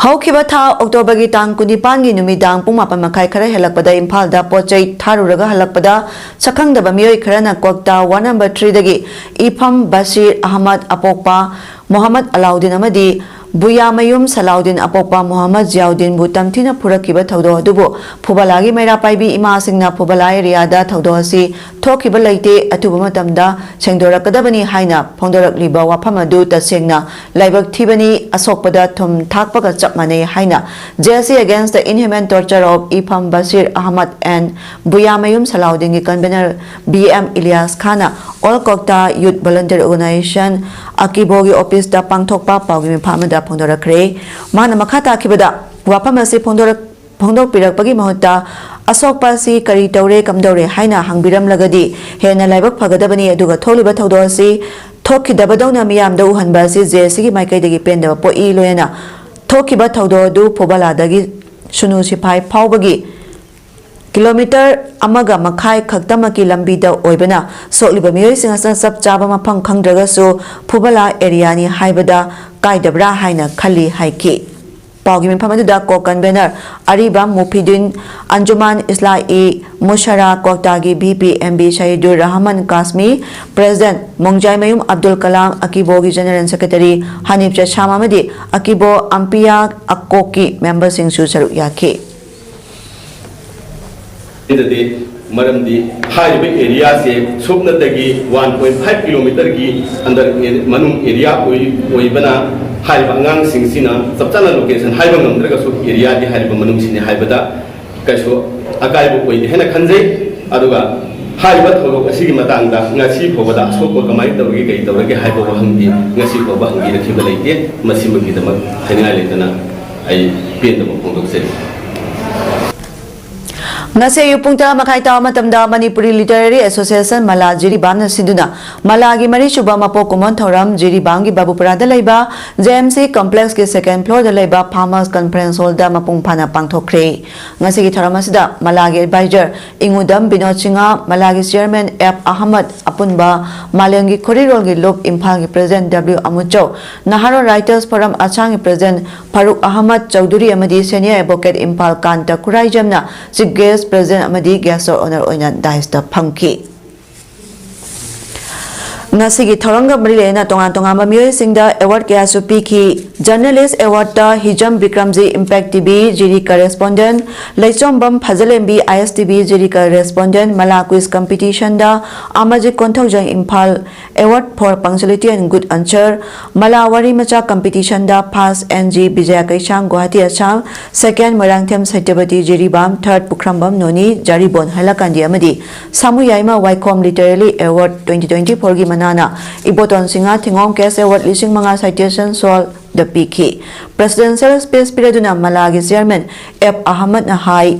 ꯍꯧꯈꯤꯕ ꯊꯥ October ꯒꯤ ꯇꯥꯡ ꯀꯨꯟꯅꯤꯄꯥꯟꯒꯤ ꯅꯨꯃꯤꯗꯥꯡ ꯄꯨꯡ ꯃꯥꯄꯟ ꯃꯈꯥꯏ ꯈꯔ ꯍꯦꯜꯂꯛꯄꯗ ꯏꯝꯐꯥꯜꯗ ꯄꯣꯠ ꯆꯩ ꯊꯥꯔꯨꯔꯒ ꯍꯜꯂꯛꯄꯗ ꯁꯛꯈꯪꯗꯕ ꯃꯤꯑꯣꯏ ꯈꯔꯅ ꯀ꯭ꯋꯥꯛꯇꯥ ward number three ꯗꯒꯤ ꯏꯐꯝ ꯕꯁꯤꯔ ꯑꯍꯃꯗ, ꯑꯄꯣꯛꯄ ꯃꯣꯍꯝꯃꯗ ꯑꯂꯥꯎꯗꯤꯟ ꯑꯃꯗꯤ ꯕꯨꯌꯥꯃꯌꯨꯝ ꯁꯂꯥꯎꯗꯤꯟ ꯑꯄꯣꯛꯄ ꯃꯨꯍꯝꯃꯗ ꯖꯤꯌꯥꯎꯗꯤꯟꯕꯨ ꯇꯝꯊꯤꯅ ꯐꯨꯔꯛꯈꯤꯕ ꯊꯧꯗꯣꯛ ꯑꯗꯨꯕꯨ ꯐꯨꯕꯂꯥꯒꯤ ꯃꯩꯔꯥ ꯄꯥꯏꯕꯤ ꯏꯃꯥꯁꯤꯡꯅ ꯐꯨꯕꯂꯥ ꯑꯦꯔꯤꯌꯥꯗ ꯊꯧꯗꯣꯛ ꯑꯁꯤ ꯊꯣꯛꯈꯤꯕ ꯂꯩꯇꯦ, ꯑꯊꯨꯕ ꯃꯇꯝꯗ ꯁꯦꯡꯗꯣꯔꯛꯀꯗꯕꯅꯤ ꯍꯥꯏꯅ ꯐꯣꯡꯗꯣꯔꯛꯂꯤꯕ ꯋꯥꯐꯝ ꯑꯗꯨ ꯇꯁꯦꯡꯅ ꯂꯥꯏꯕꯛ ꯊꯤꯕꯅꯤ, ꯑꯁꯣꯛꯄꯗ ꯊꯨꯝ ꯊꯥꯛꯄꯒ ꯆꯞ ꯃꯥꯟꯅꯩ ꯍꯥꯏꯅ J C Against the Inhuman Torture of Ipham Bashir Ahmad and ꯕꯨꯌꯥꯃꯌꯨꯝ ꯁꯂꯥꯎꯗꯤꯟꯒꯤ convener B M Ilyas Khan All Kokta Youth Volunteer Organization ꯑꯀꯤꯕꯣꯒꯤ ꯑꯣꯐꯤꯁꯇ ꯄꯥꯡꯊꯣꯛꯄ ꯄꯥꯎꯒꯤ ꯃꯤꯐꯝ ꯑꯃꯗ ꯐꯣꯡꯗꯣꯔꯛꯈ꯭ꯔꯦ꯫ ꯃꯥꯅ ꯃꯈꯥ ꯇꯥꯈꯤꯕꯗ, ꯋꯥꯐꯝ ꯑꯁꯤ ꯐꯣꯡꯗꯣꯔꯛ-, ꯐꯣꯡꯗꯣꯛꯄꯤꯔꯛꯄꯒꯤ ꯃꯍꯨꯠꯇ ꯑꯁꯣꯛꯄ ꯑꯁꯤ ꯀꯔꯤ ꯇꯧꯔꯦ, ꯀꯝꯗꯧꯔꯦ ꯍꯥꯏꯅ ꯍꯪꯕꯤꯔꯝꯂꯒꯗꯤ ꯍꯦꯟꯅ ꯂꯥꯏꯕꯛ ꯐꯒꯗꯕꯅꯤ, ꯑꯗꯨꯒ ꯊꯣꯛꯂꯤꯕ ꯊꯧꯗꯣꯛ ꯑꯁꯤ ꯊꯣꯛꯈꯤꯗꯕꯗꯧꯅ ꯃꯤꯌꯥꯝꯗ ꯎꯍꯟꯕ ꯑꯁꯤ J C ꯒꯤ ꯃꯥꯏꯀꯩꯗꯒꯤ ꯄꯦꯟꯗꯕ ꯄꯣꯛꯏ꯫ ꯂꯣꯏꯅꯅ ꯊꯣꯛꯈꯤꯕ ꯊꯧꯗꯣꯛ ꯑꯗꯨ ꯐꯨꯕꯂꯥꯗꯒꯤ ꯁꯨꯅꯨ ꯁꯤꯐꯥꯏ ꯐꯥꯎꯕꯒꯤ ꯀꯤꯂꯣꯃꯤꯇꯔ ꯑꯃꯒ ꯃꯈꯥꯏ ꯈꯛꯇꯃꯛꯀꯤ ꯂꯝꯕꯤꯗ ꯑꯣꯏꯕꯅ ꯁꯣꯛꯂꯤꯕ ꯃꯤꯑꯣꯏꯁꯤꯡ ꯑꯁꯤꯅ ꯆꯞ ꯆꯥꯕ ꯃꯐꯝ ꯈꯪꯗ꯭ꯔꯒꯁꯨ ꯐꯨꯕꯂꯥ ꯑꯦꯔꯤꯌꯥꯅꯤ ꯍꯥꯏꯕꯗ ꯀꯥꯏꯗꯕ꯭ꯔꯥ ꯍꯥꯏꯅ ꯈꯜꯂꯤ ꯍꯥꯏꯈꯤ꯫ ꯄꯥꯎꯒꯤ ꯃꯤꯐꯝ ꯑꯗꯨꯗ ꯀꯣ convener ꯑꯔꯤꯕꯝ ꯃꯨꯐꯤꯗꯤꯟ, ꯑꯟꯖꯨꯃꯥꯟ ꯏꯁꯂꯥꯍꯤ ꯃꯨꯁꯥꯔꯥ ꯀꯣꯛꯇꯥꯒꯤ V P M B Sahidur Rahman ꯀꯥꯁꯃꯤ, President ꯃꯣꯡꯖꯥꯏꯃꯌꯨꯝ Abdul Kalam, ꯑꯀꯤꯕꯣꯒꯤ General Secretary ꯍꯅꯤꯐ ꯆꯁꯥꯝ ꯑꯃꯗꯤ ꯑꯀꯤꯕꯣ ꯑꯝꯄꯤꯌꯥ ꯑꯀꯣꯛꯀꯤ memberꯁꯤꯡꯁꯨ ꯁꯔꯨꯛ ꯌꯥꯈꯤ꯫ ꯁꯤꯗꯗꯤ ꯃꯔꯝꯗꯤ ꯍꯥꯏꯔꯤꯕ ꯑꯦꯔꯤꯌꯥꯁꯦ ꯁꯨꯞꯅꯇꯒꯤ ꯋꯥꯟ ꯄꯣꯏꯟ ꯐꯥꯏꯚ ꯀꯤꯂꯣꯃꯤꯇꯔꯒꯤ ꯑꯟꯗꯔ ꯃꯅꯨꯡ ꯑꯦꯔꯤꯌꯥ ꯑꯣꯏꯕꯅ ꯍꯥꯏꯔꯤꯕ ꯑꯉꯥꯡꯁꯤꯡꯁꯤꯅ ꯆꯞ ꯆꯥꯅ ꯂꯣꯀꯦꯁꯟ ꯍꯥꯏꯕ ꯉꯝꯗ꯭ꯔꯒꯁꯨ ꯑꯦꯔꯤꯌꯥꯗꯤ ꯍꯥꯏꯔꯤꯕ ꯃꯅꯨꯡꯁꯤꯅꯤ ꯍꯥꯏꯕꯗ ꯀꯩꯁꯨ ꯑꯀꯥꯏꯕ ꯑꯣꯏꯗꯦ ꯍꯥꯏꯅ ꯈꯟꯖꯩ꯫ ꯑꯗꯨꯒ ꯍꯥꯏꯔꯤꯕ ꯊꯧꯗꯣꯛ ꯑꯁꯤꯒꯤ ꯃꯇꯥꯡꯗ ꯉꯁꯤ ꯐꯥꯎꯕꯗ ꯑꯁꯣꯛꯄ ꯀꯃꯥꯏꯅ ꯇꯧꯔꯒꯦ, ꯀꯔꯤ ꯇꯧꯔꯒꯦ ꯍꯥꯏꯕ ꯋꯥꯍꯪꯗꯤ ꯉꯁꯤ ꯐꯥꯎꯕ ꯍꯪꯕꯤꯔꯛꯈꯤꯕ ꯂꯩꯇꯦ꯫ ꯃꯁꯤꯃꯒꯤꯗꯃꯛ ꯍꯥꯏꯅꯤꯡꯉꯥꯏ ꯂꯩꯇꯅ ꯑꯩ ꯄꯦꯟꯗꯕ ꯐꯣꯡꯗꯣꯛꯆꯔꯤ꯫ ꯉꯁꯤ ꯑꯌꯨꯛ ꯄꯨꯡ ꯇꯔꯥ ꯃꯈꯥꯏ ꯇꯥꯕ ꯃꯇꯝꯗ ꯃꯅꯤꯄꯨꯔꯤ Literary Association ꯃꯂꯥ ꯖꯤꯔꯤꯕꯥꯝꯅ ꯁꯤꯟꯗꯨꯅ ꯃꯂꯥꯒꯤ ꯃꯔꯤꯁꯨꯕ ꯃꯄꯣꯛ ꯀꯨꯝꯑꯣꯟ ꯊꯧꯔꯝ ꯖꯤꯔꯤꯕꯥꯝꯒꯤ ꯕꯥꯕꯨꯄꯨꯔꯥꯗ ꯂꯩꯕ J M C Complexꯀꯤ second floorꯗ ꯂꯩꯕ Farmers Conference Hallꯗ ꯃꯄꯨꯡ ꯐꯥꯅ ꯄꯥꯡꯊꯣꯛꯈ꯭ꯔꯦ꯫ ꯉꯁꯤꯒꯤ ꯊꯧꯔꯝ ꯑꯁꯤꯗ ꯃꯂꯥꯒꯤ advisor ꯏꯉꯨꯗꯝ Vinod Singh, ꯃꯂꯥꯒꯤ chairman F Ahmad, ꯑꯄꯨꯟꯕ ꯃꯥꯂꯦꯝꯒꯤ ꯈꯣꯔꯤꯔꯣꯜꯒꯤ ꯂꯨꯞ ꯏꯝꯐꯥꯜꯒꯤ president W Amuchou, Naharo Writers Forum ꯑꯁꯥꯝꯒꯤ president ꯐꯥꯔꯨꯛ ꯑꯍꯃꯗ ꯆꯧꯙꯨꯔꯤ ꯑꯃꯗꯤ senior advocate Imphal ꯀꯥꯟꯇ ꯈꯨꯔꯥꯏꯖꯝꯅ chief guest, president ꯑꯃꯗꯤ guest of honour ꯑꯣꯏꯅ daisꯇ ꯐꯝꯈꯤ꯫ ꯉꯁꯤꯒꯤ ꯊꯧꯔꯝꯒ ꯃꯔꯤ ꯂꯩꯅꯅ ꯇꯣꯉꯥꯟ ꯇꯣꯉꯥꯟꯕ ꯃꯤꯑꯣꯏꯁꯤꯡꯗ ꯑꯦꯋꯥꯔꯗ ꯀꯌꯥꯁꯨ ꯄꯤꯈꯤ꯫ ꯖꯔꯅꯦꯂꯤꯁ ꯑꯦꯋꯥꯔꯗꯇ Hijam Bikramji, impact TV Jiri correspondent, Leichombam Phazalembi, I S TV Jiri correspondent, ꯃꯂꯥ ꯀ꯭ꯋꯤꯖ ꯀꯝꯄꯤꯇꯤꯁꯟꯗ Amjit Konthoujam, Imphal, award for punctuality and good answer, ꯃꯂꯥ ꯋꯥꯔꯤ ꯃꯆꯥ ꯀꯝꯄꯤꯇꯤꯁꯟꯗ first N G Bijoy Keisham, Guwahati, Assam, second Moirangthem Satyabati Jiribam, ꯊꯥꯔꯗ ꯄꯨꯈ꯭ꯔꯝꯕꯝ ꯅꯣꯅꯤ, ꯖꯥꯔꯤꯕꯣꯟ ꯍꯥꯏꯂꯀꯥꯟꯗꯤ ꯑꯃꯗꯤ ꯁꯥꯃꯨ ꯌꯥꯏꯃ ꯋꯥꯏꯈꯣꯝ ꯂꯤꯇꯔꯦꯔꯤ ꯑꯦꯋꯥꯔꯗ ꯇ꯭ꯋꯦꯟꯇꯤ ꯇ꯭ꯋꯦꯟꯇꯤ ꯐꯣꯔꯒꯤ ꯃꯅꯥꯅ ꯏꯕꯣꯇꯣꯟ ꯁꯤꯡꯍ ꯊꯤꯉꯣꯝ ꯀꯦꯁ ꯑꯦꯋꯥꯔꯗ ꯂꯤꯁꯤꯡ ꯃꯉꯥ ꯁꯥꯏꯇꯦꯁꯟ ꯁꯣꯜꯗ ꯄꯤꯈꯤ꯫ ꯄ꯭ꯔꯦꯁꯤꯗꯦꯟꯁꯤꯌꯦꯜ ꯁ꯭ꯄꯤꯆ ꯄꯤꯔꯗꯨꯅ ꯃꯂꯥꯒꯤ ꯆꯤꯌꯔꯃꯦꯟ ꯑꯦꯐ ꯑꯍꯃꯗꯅ ꯍꯥꯏ,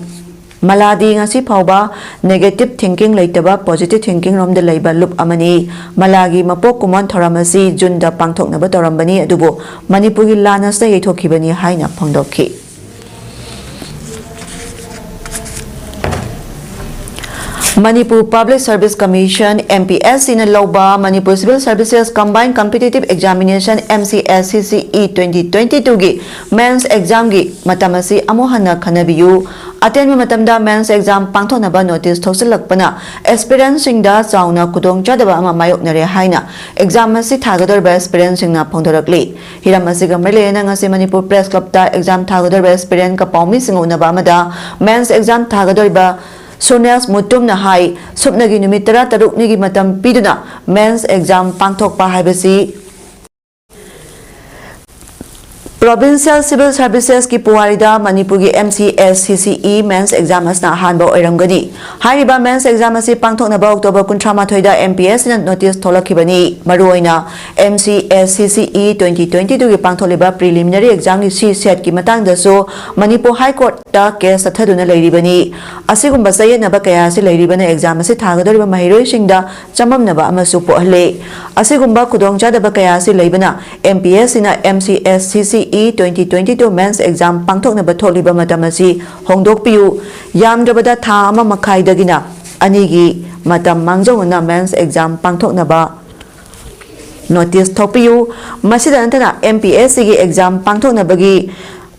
ꯃꯂꯥꯗꯤ ꯉꯁꯤ ꯐꯥꯎꯕ ꯅꯦꯒꯦꯇꯤꯚ ꯊꯤꯡꯀꯤꯡ ꯂꯩꯇꯕ ꯄꯣꯖꯤꯇꯤꯚ ꯊꯤꯡꯀꯤꯡ ꯔꯣꯝꯗ ꯂꯩꯕ ꯂꯨꯞ ꯑꯃꯅꯤ꯫ ꯃꯂꯥꯒꯤ ꯃꯄꯣꯛ ꯀꯨꯝꯑꯣꯟ ꯊꯧꯔꯝ ꯑꯁꯤ ꯖꯨꯟꯗ ꯄꯥꯡꯊꯣꯛꯅꯕ ꯇꯧꯔꯝꯕꯅꯤ, ꯑꯗꯨꯕꯨ ꯃꯅꯤꯄꯨꯔꯒꯤ ꯂꯥꯟ ꯑꯁꯤꯅ ꯌꯩꯊꯣꯛꯈꯤꯕꯅꯤ ꯍꯥꯏꯅ ꯐꯣꯡꯗꯣꯛꯈꯤ꯫ Manipur public service commission, M P S ꯁꯤꯅ ꯂꯧꯕ Manipur civil services combine competitive examination, M C S C ꯁꯤ ꯏ, ꯇ꯭ꯋꯦꯟꯇꯤ ꯇ꯭ꯋꯦꯟꯇꯤ ꯇꯨꯒꯤ ꯃꯦꯟꯁ ꯑꯦꯛꯖꯥꯝꯒꯤ ꯃꯇꯝ ꯑꯁꯤ ꯑꯃꯨꯛ ꯍꯟꯅ ꯈꯟꯅꯕꯤꯌꯨ꯫ ꯑꯇꯦꯟꯕ ꯃꯇꯝꯗ ꯃꯦꯟꯁ ꯑꯦꯛꯖꯥꯝ ꯄꯥꯡꯊꯣꯛꯅꯕ ꯅꯣꯇꯤꯁ ꯊꯣꯛꯆꯤꯜꯂꯛꯄꯅ ꯑꯦꯁꯄꯤꯔꯦꯟꯠꯁꯤꯡꯗ ꯆꯥꯎꯅ ꯈꯨꯗꯣꯡꯆꯥꯗꯕ ꯑꯃ ꯃꯥꯌꯣꯛꯅꯔꯦ ꯍꯥꯏꯅ ꯑꯦꯛꯖꯥꯝ ꯑꯁꯤ ꯊꯥꯒꯗꯧꯔꯤꯕ ꯑꯦꯁꯄꯤꯔꯦꯟꯠꯁꯤꯡꯅ ꯐꯣꯡꯗꯣꯔꯛꯂꯤ꯫ ꯍꯤꯔꯝ ꯑꯁꯤꯒ ꯃꯔꯤ ꯂꯩꯅꯅ ꯉꯁꯤ ꯃꯅꯤꯄꯨꯔ ꯄ꯭ꯔꯦꯁ ꯀ꯭ꯂꯕꯇ ꯑꯦꯛꯖꯥꯝ ꯊꯥꯒꯗꯧꯔꯤꯕ ꯑꯦꯁꯄꯤꯔꯦꯟꯠꯀ ꯄꯥꯎꯃꯤꯁꯤꯡꯒ ꯎꯅꯕ ꯑꯃꯗ ꯃꯦꯟꯁ ꯑꯦꯛꯖꯥꯝ ꯊꯥꯒꯗꯧꯔꯤꯕ ꯁꯣꯅꯤꯌꯥꯁ ꯃꯨꯇꯨꯝꯅ ꯍꯥꯏ, ꯁꯨꯞꯅꯒꯤ ꯅꯨꯃꯤꯠ ꯇꯔꯥꯇꯔꯨꯛꯅꯤꯒꯤ ꯃꯇꯝ ꯄꯤꯗꯨꯅ ꯃꯦꯟꯁ ꯑꯦꯛꯖꯥꯝ ꯄꯥꯡꯊꯣꯛꯄ ꯍꯥꯏꯕꯁꯤ ꯄ꯭ꯔꯣꯚꯤꯟꯁꯤꯌꯦꯜ ꯁꯤꯚꯤꯜ ꯁꯔꯚꯤꯁꯦꯁꯀꯤ ꯄꯨꯋꯥꯔꯤꯗ ꯃꯅꯤꯄꯨꯔꯒꯤ ꯑꯦꯝ ꯁꯤ ꯑꯦꯁ ꯁꯤ ꯁꯤ ꯏ ꯃꯦꯟꯁ ꯑꯦꯛꯖꯥꯝ ꯑꯁꯤꯅ ꯑꯍꯥꯟꯕ ꯑꯣꯏꯔꯝꯒꯅꯤ꯫ ꯍꯥꯏꯔꯤꯕ ꯃꯦꯟꯁ ꯑꯦꯛꯖꯥꯝ ꯑꯁꯤ ꯄꯥꯡꯊꯣꯛꯅꯕ ꯑꯣꯛꯇꯣꯕꯔ ꯀꯨꯟꯊ꯭ꯔꯥ ꯃꯥꯊꯣꯏꯗ ꯑꯦꯝ ꯄꯤ ꯑꯦꯁ ꯁꯤꯅ ꯅꯣꯇꯤꯁ ꯊꯣꯛꯂꯛꯈꯤꯕꯅꯤ꯫ ꯃꯔꯨꯑꯣꯏꯅ ꯑꯦꯝ ꯁꯤ ꯑꯦꯁ ꯁꯤ ꯁꯤ ꯏ ꯇ꯭ꯋꯦꯟꯇꯤ ꯇ꯭ꯋꯦꯟꯇꯤ ꯇꯨꯒꯤ ꯄꯥꯡꯊꯣꯛꯂꯤꯕ ꯄ꯭ꯔꯤꯂꯤꯃꯤꯅꯔꯤ ꯑꯦꯛꯖꯥꯝꯒꯤ ꯁꯤ ꯁꯦꯠꯀꯤ ꯃꯇꯥꯡꯗꯁꯨ ꯃꯅꯤꯄꯨꯔ ꯍꯥꯏ ꯀꯣꯔꯠꯇ ꯀꯦꯁ ꯆꯠꯊꯗꯨꯅ ꯂꯩꯔꯤꯕꯅꯤ꯫ ꯑꯁꯤꯒꯨꯝꯕ ꯆꯌꯦꯠꯅꯕ ꯀꯌꯥ ꯑꯁꯤ ꯂꯩꯔꯤꯕꯅ ꯑꯦꯛꯖꯥꯝ ꯑꯁꯤ ꯊꯥꯒꯗꯧꯔꯤꯕ ꯃꯍꯩꯔꯣꯏꯁꯤꯡꯗ ꯆꯃꯝꯅꯕ ꯑꯃꯁꯨ ꯄꯣꯛꯍꯜꯂꯦ꯫ ꯑꯁꯤꯒꯨꯝꯕ ꯈꯨꯗꯣꯡꯆꯥꯗꯕ ꯀꯌꯥ ꯑꯁꯤ ꯂꯩꯕꯅ ꯑꯦꯝ ꯄꯤ ꯑꯦꯁ ꯁꯤꯅ ꯑꯦꯝ ꯁꯤ ꯑꯦꯁ ꯁꯤ ꯁꯤ E twenty twenty two ꯃꯦꯟꯁ exam ꯄꯥꯡꯊꯣꯛꯅꯕ ꯊꯣꯛꯂꯤꯕ ꯃꯇꯝ ꯑꯁꯤ ꯍꯣꯡꯗꯣꯛꯄꯤꯌꯨ꯫ ꯌꯥꯝꯗ꯭ꯔꯕꯗ ꯊꯥ ꯑꯃ ꯃꯈꯥꯏꯗꯒꯤꯅ ꯑꯅꯤꯒꯤ ꯃꯇꯝ ꯃꯥꯡꯖꯧꯅꯅ ꯃꯦꯟꯁ ꯑꯦꯛꯖꯥꯝ ꯄꯥꯡꯊꯣꯛꯅꯕ ꯅꯣꯇꯤꯁ ꯊꯣꯛꯄꯤꯌꯨ꯫ ꯃꯁꯤꯗ ꯅꯠꯇꯅ ꯑꯦꯝ ꯄꯤ ꯑꯦꯁ ꯁꯤꯒꯤ ꯑꯦꯛꯖꯥꯝ ꯄꯥꯡꯊꯣꯛꯅꯕꯒꯤ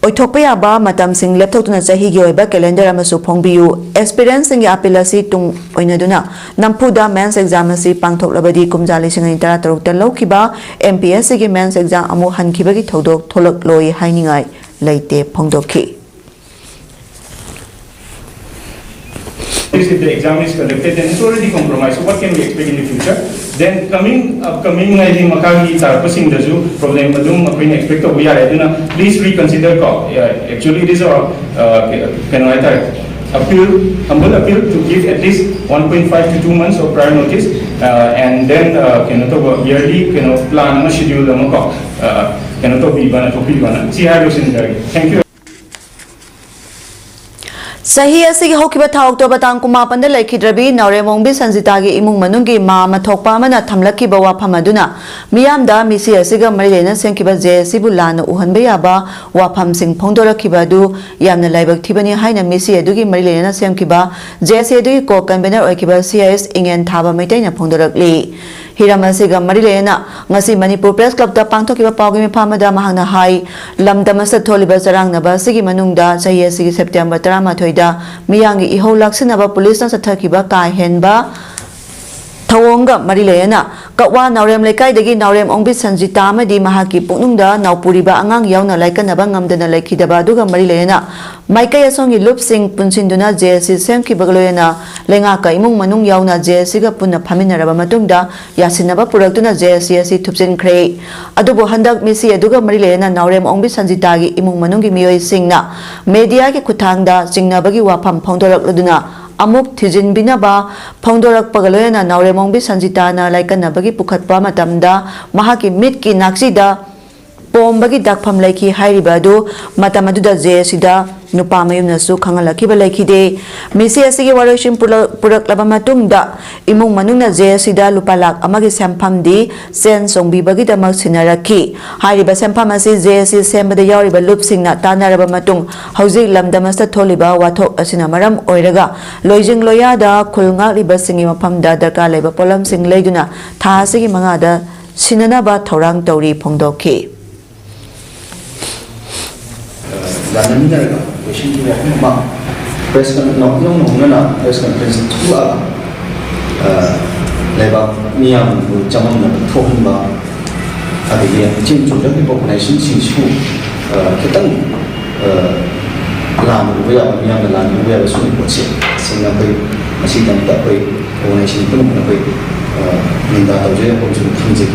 ꯑꯣꯏꯊꯣꯛꯄ ꯌꯥꯕ ꯃꯇꯝꯁꯤꯡ ꯂꯦꯞꯊꯣꯛꯇꯨꯅ ꯆꯍꯤꯒꯤ ꯑꯣꯏꯕ calendar ꯑꯃꯁꯨ ꯐꯣꯡꯕꯤꯌꯨ꯫ Aspirantꯁꯤꯡꯒꯤ appeal ꯑꯁꯤ ꯇꯨꯡ ꯑꯣꯏꯅꯗꯨꯅ ꯅꯝꯐꯨꯗ mains exam ꯑꯁꯤ ꯄꯥꯡꯊꯣꯛꯂꯕꯗꯤ ꯀꯨꯝꯖꯥ ꯂꯤꯁꯤꯡ ꯑꯅꯤ ꯇꯔꯥꯇꯔꯨꯛꯇ ꯂꯧꯈꯤꯕ MPSCꯒꯤ mains exam ꯑꯃꯨꯛ ꯍꯟꯈꯤꯕꯒꯤ ꯊꯧꯗꯣꯛ ꯊꯣꯛꯂꯛꯂꯣꯏ ꯍꯥꯏꯅꯤꯡꯉꯥꯏ ꯂꯩꯇꯦ ꯐꯣꯡꯗꯣꯛꯈꯤ꯫ If the exam is conducted, then it's already compromised. So what can we expect in the future? Then coming, upcoming ꯍꯥꯏꯗꯤ ꯃꯈꯥꯒꯤ ꯇꯥꯔꯛꯄꯁꯤꯡꯗꯁꯨ problem ꯑꯗꯨꯝ ꯑꯩꯈꯣꯏꯅ expect ꯇꯧꯕ ꯌꯥꯔꯦ꯫ ꯑꯗꯨꯅ please reconsider ꯀꯣ꯫ Actually, it is a, uh, ꯀꯩꯅꯣ ꯍꯥꯏꯇꯥꯔꯦ, appeal, humble appeal to give at least one point five to two months of prior notice, uh, and then, uh, ꯀꯩꯅꯣ ꯇꯧꯕ, yearly ꯀꯩꯅꯣ plan ꯑꯃ, schedule ꯑꯃ ꯀꯣ, uh, ꯀꯩꯅꯣ ꯇꯧꯕꯤꯕꯅ, ꯊꯣꯛꯄꯤꯕꯅ, ꯁꯤ ꯍꯥꯏꯔꯒ ꯂꯣꯏꯁꯤꯟꯖꯔꯒꯦ꯫ Thank you. ꯆꯍꯤ ꯑꯁꯤꯒꯤ ꯍꯧꯈꯤꯕ ꯊꯥ October ꯇꯥꯡ ꯀꯨꯟꯃꯥꯄꯟꯗ ꯂꯩꯈꯤꯗ꯭ꯔꯕꯤ ꯅꯥꯎꯔꯦꯝ ꯑꯣꯡꯕꯤ ꯁꯟꯖꯤꯇꯥꯒꯤ ꯏꯃꯨꯡ ꯃꯅꯨꯡꯒꯤ ꯃꯥ ꯑꯃ ꯊꯣꯛꯄ ꯑꯃꯅ ꯊꯝꯂꯛꯈꯤꯕ ꯋꯥꯐꯝ ꯑꯗꯨꯅ ꯃꯤꯌꯥꯝꯗ ꯃꯤꯁꯤ ꯑꯁꯤꯒ ꯃꯔꯤ ꯂꯩꯅꯅ ꯁꯦꯝꯈꯤꯕ JACꯕꯨ ꯂꯥꯟꯅ ꯎꯍꯟꯕ ꯌꯥꯕ ꯋꯥꯐꯝꯁꯤꯡ ꯐꯣꯡꯗꯣꯔꯛꯈꯤꯕ ꯑꯗꯨ ꯌꯥꯝꯅ ꯂꯥꯏꯕꯛ ꯊꯤꯕꯅꯤ ꯍꯥꯏꯅ ꯃꯤꯁꯤ ꯑꯗꯨꯒꯤ ꯃꯔꯤ ꯂꯩꯅꯅ ꯁꯦꯝꯈꯤꯕ JAC ꯑꯗꯨꯒꯤ co-convener ꯑꯣꯏꯈꯤꯕ CIS ꯏꯉꯦꯟ ꯊꯥꯕ ꯃꯩꯇꯩꯅ ꯐꯣꯡꯗꯣꯔꯛꯂꯤ꯫ ꯍꯤꯔꯝ ꯑꯁꯤꯒ ꯃꯔꯤ ꯂꯩꯅꯅ ꯉꯁꯤ ꯃꯅꯤꯄꯨꯔ Press Clubꯇ ꯄꯥꯡꯊꯣꯛꯈꯤꯕ ꯄꯥꯎꯒꯤ ꯃꯤꯐꯝ ꯑꯃꯗ ꯃꯍꯥꯛꯅ ꯍꯥꯏ, ꯂꯝꯗꯝ ꯑꯁꯤꯗ ꯊꯣꯛꯂꯤꯕ ꯆꯔꯥꯡꯅꯕ ꯑꯁꯤꯒꯤ ꯃꯅꯨꯡꯗ ꯆꯍꯤ ꯑꯁꯤꯒꯤ September ꯇꯔꯥꯃꯥꯊꯣꯏꯗ ꯃꯤꯌꯥꯝꯒꯤ ꯏꯍꯧ ꯂꯥꯛꯁꯤꯟꯅꯕ ꯄꯨꯂꯤꯁꯅ ꯆꯠꯊꯈꯤꯕ ꯀꯥ ꯍꯦꯟꯕ ꯊꯧꯑꯣꯡꯒ ꯃꯔꯤ ꯂꯩꯅꯅ ꯀꯛꯋꯥ ꯅꯥꯎꯔꯦꯝ ꯂꯩꯀꯥꯏꯗꯒꯤ ꯅꯥꯎꯔꯦꯝ ꯑꯣꯡꯕꯤ ꯁꯟꯖꯤꯇꯥ ꯑꯃꯗꯤ ꯃꯍꯥꯛꯀꯤ ꯄꯨꯛꯅꯨꯡꯗ ꯅꯥꯎꯄꯨꯔꯤꯕ ꯑꯉꯥꯡ ꯌꯥꯎꯅ ꯂꯥꯏꯀꯠꯅꯕ ꯉꯝꯗꯅ ꯂꯩꯈꯤꯗꯕ ꯑꯗꯨꯒ ꯃꯔꯤ ꯂꯩꯅꯅ ꯃꯥꯏꯀꯩ ꯑꯁꯣꯝꯒꯤ ꯂꯨꯞꯁꯤꯡ ꯄꯨꯟꯁꯤꯟꯗꯨꯅ JAC ꯁꯦꯝꯈꯤꯕꯒ ꯂꯣꯏꯅꯅ ꯂꯩꯉꯥꯛꯀ ꯏꯃꯨꯡ ꯃꯅꯨꯡ ꯌꯥꯎꯅ JACꯒ ꯄꯨꯟꯅ ꯐꯝꯃꯤꯟꯅꯔꯕ ꯃꯇꯨꯡꯗ ꯌꯥꯁꯤꯟꯅꯕ ꯄꯨꯔꯛꯇꯨꯅ JAC ꯑꯁꯤ ꯊꯨꯞꯆꯤꯟꯈ꯭ꯔꯦ꯫ ꯑꯗꯨꯕꯨ ꯍꯟꯗꯛ ꯃꯤꯁꯤ ꯑꯗꯨꯒ ꯃꯔꯤ ꯂꯩꯅꯅ ꯅꯥꯎꯔꯦꯝ ꯑꯣꯡꯕꯤ ꯁꯟꯖꯤꯇꯥꯒꯤ ꯏꯃꯨꯡ ꯃꯅꯨꯡꯒꯤ ꯃꯤꯑꯣꯏꯁꯤꯡꯅ mediaꯒꯤ ꯈꯨꯠꯊꯥꯡꯗ ꯆꯤꯡꯅꯕꯒꯤ ꯋꯥꯐꯝ ꯐꯣꯡꯗꯣꯔꯛꯂꯗꯨꯅ ꯑꯃꯨꯛ ꯊꯤꯖꯤꯟꯕꯤꯅꯕ ꯐꯣꯡꯗꯣꯔꯛꯄꯒ ꯂꯣꯏꯅꯅ ꯅꯥꯎꯔꯦꯝ ꯑꯣꯡꯕꯤ ꯁꯟꯖꯤꯇꯥꯅ ꯂꯥꯏꯀꯠꯅꯕꯒꯤ ꯄꯨꯈꯠꯄ ꯃꯇꯝꯗ ꯃꯍꯥꯛꯀꯤ ꯃꯤꯠꯀꯤ ꯅꯥꯛꯆꯤꯗ ꯄꯣꯝꯕꯒꯤ ꯗꯥꯛꯐꯝ ꯂꯩꯈꯤ ꯍꯥꯏꯔꯤꯕ ꯑꯗꯨ ꯃꯇꯝ ꯑꯗꯨꯗ JACꯗ ꯅꯨꯄꯥ ꯃꯌꯨꯝꯅꯁꯨ ꯈꯪꯍꯜꯂꯛꯈꯤꯕ ꯂꯩꯈꯤꯗꯦ꯫ ꯃꯤꯁꯤ ꯑꯁꯤꯒꯤ ꯋꯥꯔꯣꯏꯁꯤꯟ ꯄꯨꯔꯛ-, ꯄꯨꯔꯛꯂꯕ ꯃꯇꯨꯡꯗ ꯏꯃꯨꯡ ꯃꯅꯨꯡꯅ JACꯗ ꯂꯨꯄꯥ ꯂꯥꯈ ꯑꯃꯒꯤ ꯁꯦꯟꯐꯝꯗꯤ ꯁꯦꯟ ꯆꯣꯡꯕꯤꯕꯒꯤꯗꯃꯛ ꯁꯤꯟꯅꯔꯛꯈꯤ꯫ ꯍꯥꯏꯔꯤꯕ ꯁꯦꯟꯐꯝ ꯑꯁꯤ JAC ꯁꯦꯝꯕꯗ ꯌꯥꯎꯔꯤꯕ ꯂꯨꯞꯁꯤꯡꯅ ꯇꯥꯟꯅꯔꯕ ꯃꯇꯨꯡ ꯍꯧꯖꯤꯛ ꯂꯝꯗꯝ ꯑꯁꯤꯗ ꯊꯣꯛꯂꯤꯕ ꯋꯥꯊꯣꯛ ꯑꯁꯤꯅ ꯃꯔꯝ ꯑꯣꯏꯔꯒ ꯂꯣꯏꯖꯤꯡ ꯂꯣꯌꯥꯗ ꯈꯨꯜ ꯉꯥꯛꯂꯤꯕꯁꯤꯡꯒꯤ ꯃꯐꯝꯗ ꯗꯔꯀꯥꯔ ꯂꯩꯕ ꯄꯣꯠꯂꯝꯁꯤꯡ ꯂꯩꯗꯨꯅ ꯊꯥ ꯑꯁꯤꯒꯤ ꯃꯉꯥꯗ ꯁꯤꯟꯅꯅꯕ ꯊꯧꯔꯥꯡ ꯇꯧꯔꯤ ꯐꯣꯡꯗꯣꯛꯈꯤ꯫ ꯌꯥꯅꯃꯤꯟꯅꯔꯒ ꯀꯣꯏꯁꯟꯒꯤ ꯋꯥꯐꯝ ꯑꯃ ꯄ꯭ꯔꯦꯁ ꯀꯟ-, ꯅꯧ-, ꯏꯅꯧ ꯅꯧꯅꯅ ꯄ꯭ꯔꯦꯁ ꯀꯟꯐꯔꯦꯟꯁ ꯊꯣꯛꯂꯛꯑꯒ, ꯑ, ꯂꯩꯕꯥꯛ ꯃꯤꯌꯥꯝꯕꯨ ꯆꯃꯝꯅꯕ ꯊꯣꯛꯍꯟꯕ, ꯑꯗꯒꯤ ꯏꯆꯦꯜ ꯆꯣꯡꯖꯔꯛꯂꯤꯕ ꯑꯣꯔꯒꯅꯥꯏꯖꯦꯁꯟꯁꯤꯡꯁꯤꯕꯨ, ꯑ, ꯈꯤꯇꯪ, ꯑ, ꯂꯥꯟꯅ ꯎꯕ ꯌꯥꯕ, ꯃꯤꯌꯥꯝꯅ ꯂꯥꯟꯅ ꯎꯕ ꯌꯥꯕ ꯁꯤꯒꯨꯝꯕ ꯄꯣꯠꯁꯦ ꯇꯁꯦꯡꯅ ꯑꯩꯈꯣꯏ ꯃꯁꯤꯒꯤꯗꯃꯛꯇ ꯑꯩꯈꯣꯏ ꯑꯣꯔꯒꯅꯥꯏꯖꯦꯁꯟ ꯄꯨꯝꯅꯃꯛꯅ ꯑꯩꯈꯣꯏ, ꯑ, ꯅꯤꯟꯗꯥ ꯇꯧꯖꯩ, ꯑꯩꯈꯣꯏꯁꯨ ꯈꯪꯖꯩ꯫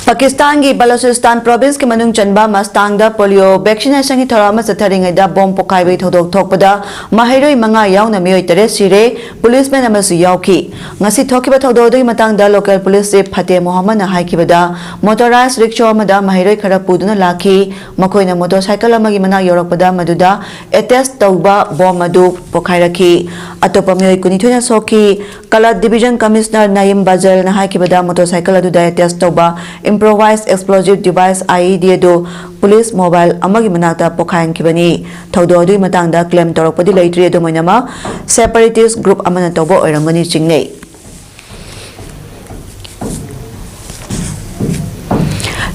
ꯄꯥꯀꯤꯁꯇꯥꯟꯒꯤ ꯕꯂꯨꯆꯤꯁꯇꯥꯟ ꯄ꯭ꯔꯣꯚꯤꯟꯁꯀꯤ ꯃꯅꯨꯡ ꯆꯟꯕ ꯃꯁꯇꯥꯡꯗ ꯄꯣꯂꯤꯑꯣ ꯚꯦꯛꯁꯤꯅꯦꯁꯟꯒꯤ ꯊꯧꯔꯝ ꯑꯃ ꯆꯠꯊꯔꯤꯉꯩꯗ ꯕꯣꯝ ꯄꯣꯈꯥꯏꯕꯒꯤ ꯊꯧꯗꯣꯛ ꯊꯣꯛꯄꯗ ꯃꯍꯩꯔꯣꯏ ꯃꯉꯥ ꯌꯥꯎꯅ ꯃꯤꯑꯣꯏ ꯇꯔꯦꯠ ꯁꯤꯔꯦ, ꯄꯨꯂꯤꯁꯃꯦꯟ ꯑꯃꯁꯨ ꯌꯥꯎꯈꯤ꯫ ꯉꯁꯤ ꯊꯣꯛꯈꯤꯕ ꯊꯧꯗꯣꯛ ꯑꯗꯨꯒꯤ ꯃꯇꯥꯡꯗ local police chief ꯐꯇꯦ ꯃꯣꯍꯝꯃꯗꯅ ꯍꯥꯏꯈꯤꯕꯗ, motorise rickshaw ꯑꯃꯗ ꯃꯍꯩꯔꯣꯏ ꯈꯔ ꯄꯨꯗꯨꯅ ꯂꯥꯛꯈꯤ꯫ ꯃꯈꯣꯏꯅ ꯃꯣꯇꯣꯔꯁꯥꯏꯀꯜ ꯑꯃꯒꯤ ꯃꯅꯥꯛ ꯌꯧꯔꯛꯄꯗ ꯃꯗꯨꯗ ꯑꯦꯇꯦꯆ ꯇꯧꯕ ꯕꯣꯝ ꯑꯗꯨ ꯄꯣꯈꯥꯏꯔꯛꯈꯤ꯫ ꯑꯇꯣꯞꯄ ꯃꯤꯑꯣꯏ ꯀꯨꯟꯅꯤꯊꯣꯏꯅ ꯁꯣꯛꯈꯤ꯫ ꯀꯂꯥꯠ ꯗꯤꯚꯤꯖꯟ ꯀꯃꯤꯁꯅꯔ ꯅꯌꯤꯝ ꯕꯥꯖꯦꯜꯅ ꯍꯥꯏꯈꯤꯕꯗ, ꯃꯣꯇꯣꯔꯁꯥꯏꯀꯜ ꯑꯗꯨꯗ ꯑꯦꯇꯦꯆ ꯇꯧꯕ ꯏꯝꯄ꯭ꯔꯣꯚꯥꯏꯖ ꯑꯦꯛꯁꯄ꯭ꯂꯣꯖꯤꯚ ꯗꯤꯚꯥꯏꯁ, IED, ꯑꯗꯨ ꯄꯨꯂꯤꯁ ꯃꯣꯕꯥꯏꯜ ꯑꯃꯒꯤ ꯃꯅꯥꯛꯇ ꯄꯣꯈꯥꯏꯍꯟꯈꯤꯕꯅꯤ꯫ ꯊꯧꯗꯣꯛ ꯑꯗꯨꯒꯤ ꯃꯇꯥꯡꯗ ꯀ꯭ꯂꯦꯝ ꯇꯧꯔꯛꯄꯗꯤ ꯂꯩꯇ꯭ꯔꯤ꯫ ꯑꯗꯨꯝ ꯑꯣꯏꯅꯃꯛ, ꯁꯦꯄꯔꯦꯇꯤꯁ ꯒ꯭ꯔꯨꯞ ꯑꯃꯅ ꯇꯧꯕ ꯑꯣꯏꯔꯝꯒꯅꯤ ꯆꯤꯡꯅꯩ꯫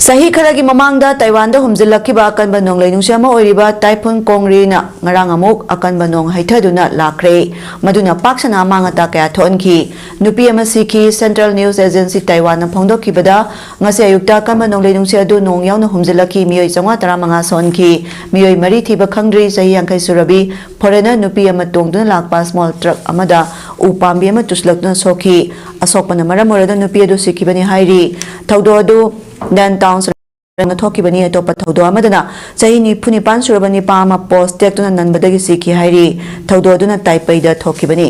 ꯆꯍꯤ ꯈꯔꯒꯤ ꯃꯃꯥꯡꯗ ꯇꯥꯏꯋꯥꯟꯗ ꯍꯨꯝꯖꯤꯜꯂꯛꯈꯤꯕ ꯑꯀꯟꯕ ꯅꯣꯡꯂꯩ ꯅꯨꯡꯁꯤꯠ ꯑꯃ ꯑꯣꯏꯔꯤꯕ ꯇꯥꯏꯐꯨꯟ ꯀꯣꯡꯔꯤꯅ ꯉꯔꯥꯡ ꯑꯃꯨꯛ ꯑꯀꯟꯕ ꯅꯣꯡ ꯍꯩꯊꯗꯨꯅ ꯂꯥꯛꯈ꯭ꯔꯦ꯫ ꯃꯗꯨꯅ ꯄꯥꯛ ꯁꯟꯅ ꯑꯃꯥꯡ ꯑꯇꯥ ꯀꯌꯥ ꯊꯣꯛꯍꯟꯈꯤ꯫ ꯅꯨꯄꯤ ꯑꯃ ꯁꯤꯈꯤ꯫ ꯁꯦꯟꯇ꯭ꯔꯦꯜ ꯅ꯭ꯌꯨꯁ ꯑꯦꯖꯦꯟꯁꯤ ꯇꯥꯏꯋꯥꯟꯅ ꯐꯣꯡꯗꯣꯛꯈꯤꯕꯗ, ꯉꯁꯤ ꯑꯌꯨꯛꯇ ꯑꯀꯟꯕ ꯅꯣꯡꯂꯩ ꯅꯨꯡꯁꯤꯠ ꯑꯗꯨ ꯅꯣꯡ ꯌꯥꯎꯅ ꯍꯨꯝꯖꯤꯜꯂꯛꯈꯤ꯫ ꯃꯤꯑꯣꯏ ꯆꯥꯝꯃꯉꯥ ꯇꯔꯥꯃꯉꯥ ꯁꯣꯛꯍꯟꯈꯤ꯫ ꯃꯤꯑꯣꯏ ꯃꯔꯤ ꯊꯤꯕ ꯈꯪꯗ꯭ꯔꯤ꯫ ꯆꯍꯤ ꯌꯥꯡꯈꯩ ꯁꯨꯔꯕꯤ ꯐꯣꯔꯦꯅꯔ ꯅꯨꯄꯤ ꯑꯃ ꯇꯣꯡꯗꯨꯅ ꯂꯥꯛꯄ ꯁ꯭ꯃꯣꯜ ꯇ꯭ꯔꯛ ꯑꯃꯗ ꯎ ꯄꯥꯝꯕꯤ ꯑꯃ ꯇꯨꯁꯤꯜꯂꯛꯇꯨꯅ ꯁꯣꯛꯈꯤ꯫ ꯑꯁꯣꯛꯄꯅ ꯃꯔꯝ ꯑꯣꯏꯔꯒ ꯅꯨꯄꯤ ꯑꯗꯨ ꯁꯤꯈꯤꯕꯅꯤ ꯍꯥꯏꯔꯤ꯫ ꯊꯧꯗꯣꯛ ꯑꯗꯨ ꯗꯦꯟ ꯇꯥꯎꯟ ꯊꯣꯛꯈꯤꯕꯅꯤ꯫ ꯑꯇꯣꯞꯄ ꯊꯧꯗꯣꯛ ꯑꯃꯗꯅ ꯆꯍꯤ ꯅꯤꯐꯨ ꯅꯤꯄꯥꯟ ꯁꯨꯔꯕ ꯅꯤꯄꯥ ꯑꯃ ꯄꯣꯁ ꯇꯦꯛꯇꯨꯅ ꯅꯟꯕꯗꯒꯤ ꯁꯤꯈꯤ ꯍꯥꯏꯔꯤ꯫ ꯊꯧꯗꯣꯛ ꯑꯗꯨꯅ ꯇꯥꯏꯄꯩꯗ ꯊꯣꯛꯈꯤꯕꯅꯤ꯫